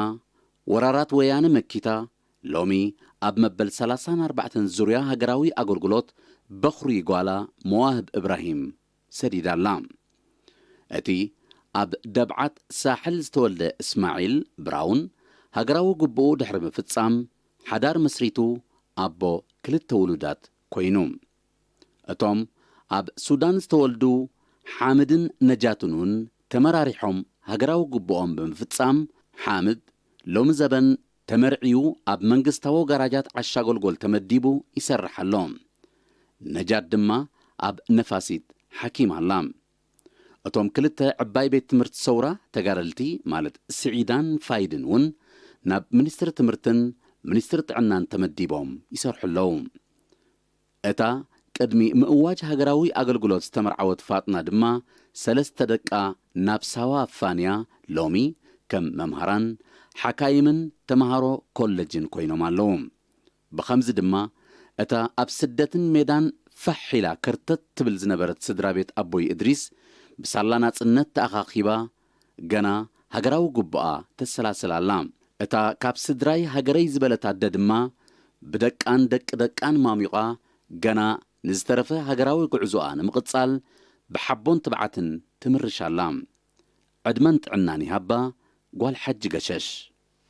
ወራራት ወያነ መኪታ ሎሚ ኣብ መበል ሰላሳን ኣርባዕተን ዙርያ ሃገራዊ ኣገልግሎት በኹሪ ጓላ መዋህብ እብራሂም ሰዲዳ ኣላ። እቲ ኣብ ደብዓት ሳሕል ዝተወልደ እስማዒል ብራውን ሃገራዊ ግቡኡ ድሕሪ ምፍጻም ሓዳር መስሪቱ ኣቦ ክልተ ውሉዳት ኮይኑ። እቶም ኣብ ሱዳን ዝተወልዱ ሓምድን ነጃትን እውን ተመራሪሖም ሃገራዊ ግቡኦም ብምፍጻም ሓምድ ሎሚ ዘበን ተመርዕዩ ኣብ መንግስታዊ ጋራጃት ዓሻ ጎልጎል ተመዲቡ ይሰርሕ ኣሎ። ነጃት ድማ ኣብ ነፋሲት ሓኪም ኣላ። እቶም ክልተ ዕባይ ቤት ትምህርቲ ሰውራ ተጋደልቲ ማለት ስዒዳን ፋይድን እውን ናብ ሚኒስትሪ ትምህርትን ሚኒስትሪ ጥዕናን ተመዲቦም ይሰርሑ ኣለዉ። እታ ቅድሚ ምእዋጅ ሃገራዊ ኣገልግሎት ዝተመርዓወት ፋጥና ድማ ሰለስተ ደቃ ናብ ሳዋ ኣፋንያ ሎሚ ከም መምሃራን ሓካይምን ተምሃሮ ኮለጅን ኮይኖም ኣለዉ። ብኸምዚ ድማ እታ ኣብ ስደትን ሜዳን ፋሕ ኢላ ከርተት ትብል ዝነበረት ስድራ ቤት ኣቦይ እድሪስ ብሳላ ናጽነት ተኣኻኺባ ገና ሃገራዊ ግቡኣ ተሰላስል ኣላ። እታ ካብ ስድራይ ሃገረይ ዝበለት ኣደ ድማ ብደቃን ደቂ ደቃን ማሚቋ ገና ንዝተረፈ ሃገራዊ ጉዕዞኣ ንምቕጻል ብሓቦን ትብዓትን ትምርሽ ኣላ። ዕድመን ጥዕናን ይሃባ ጓል ሓጂ ገሸሽ።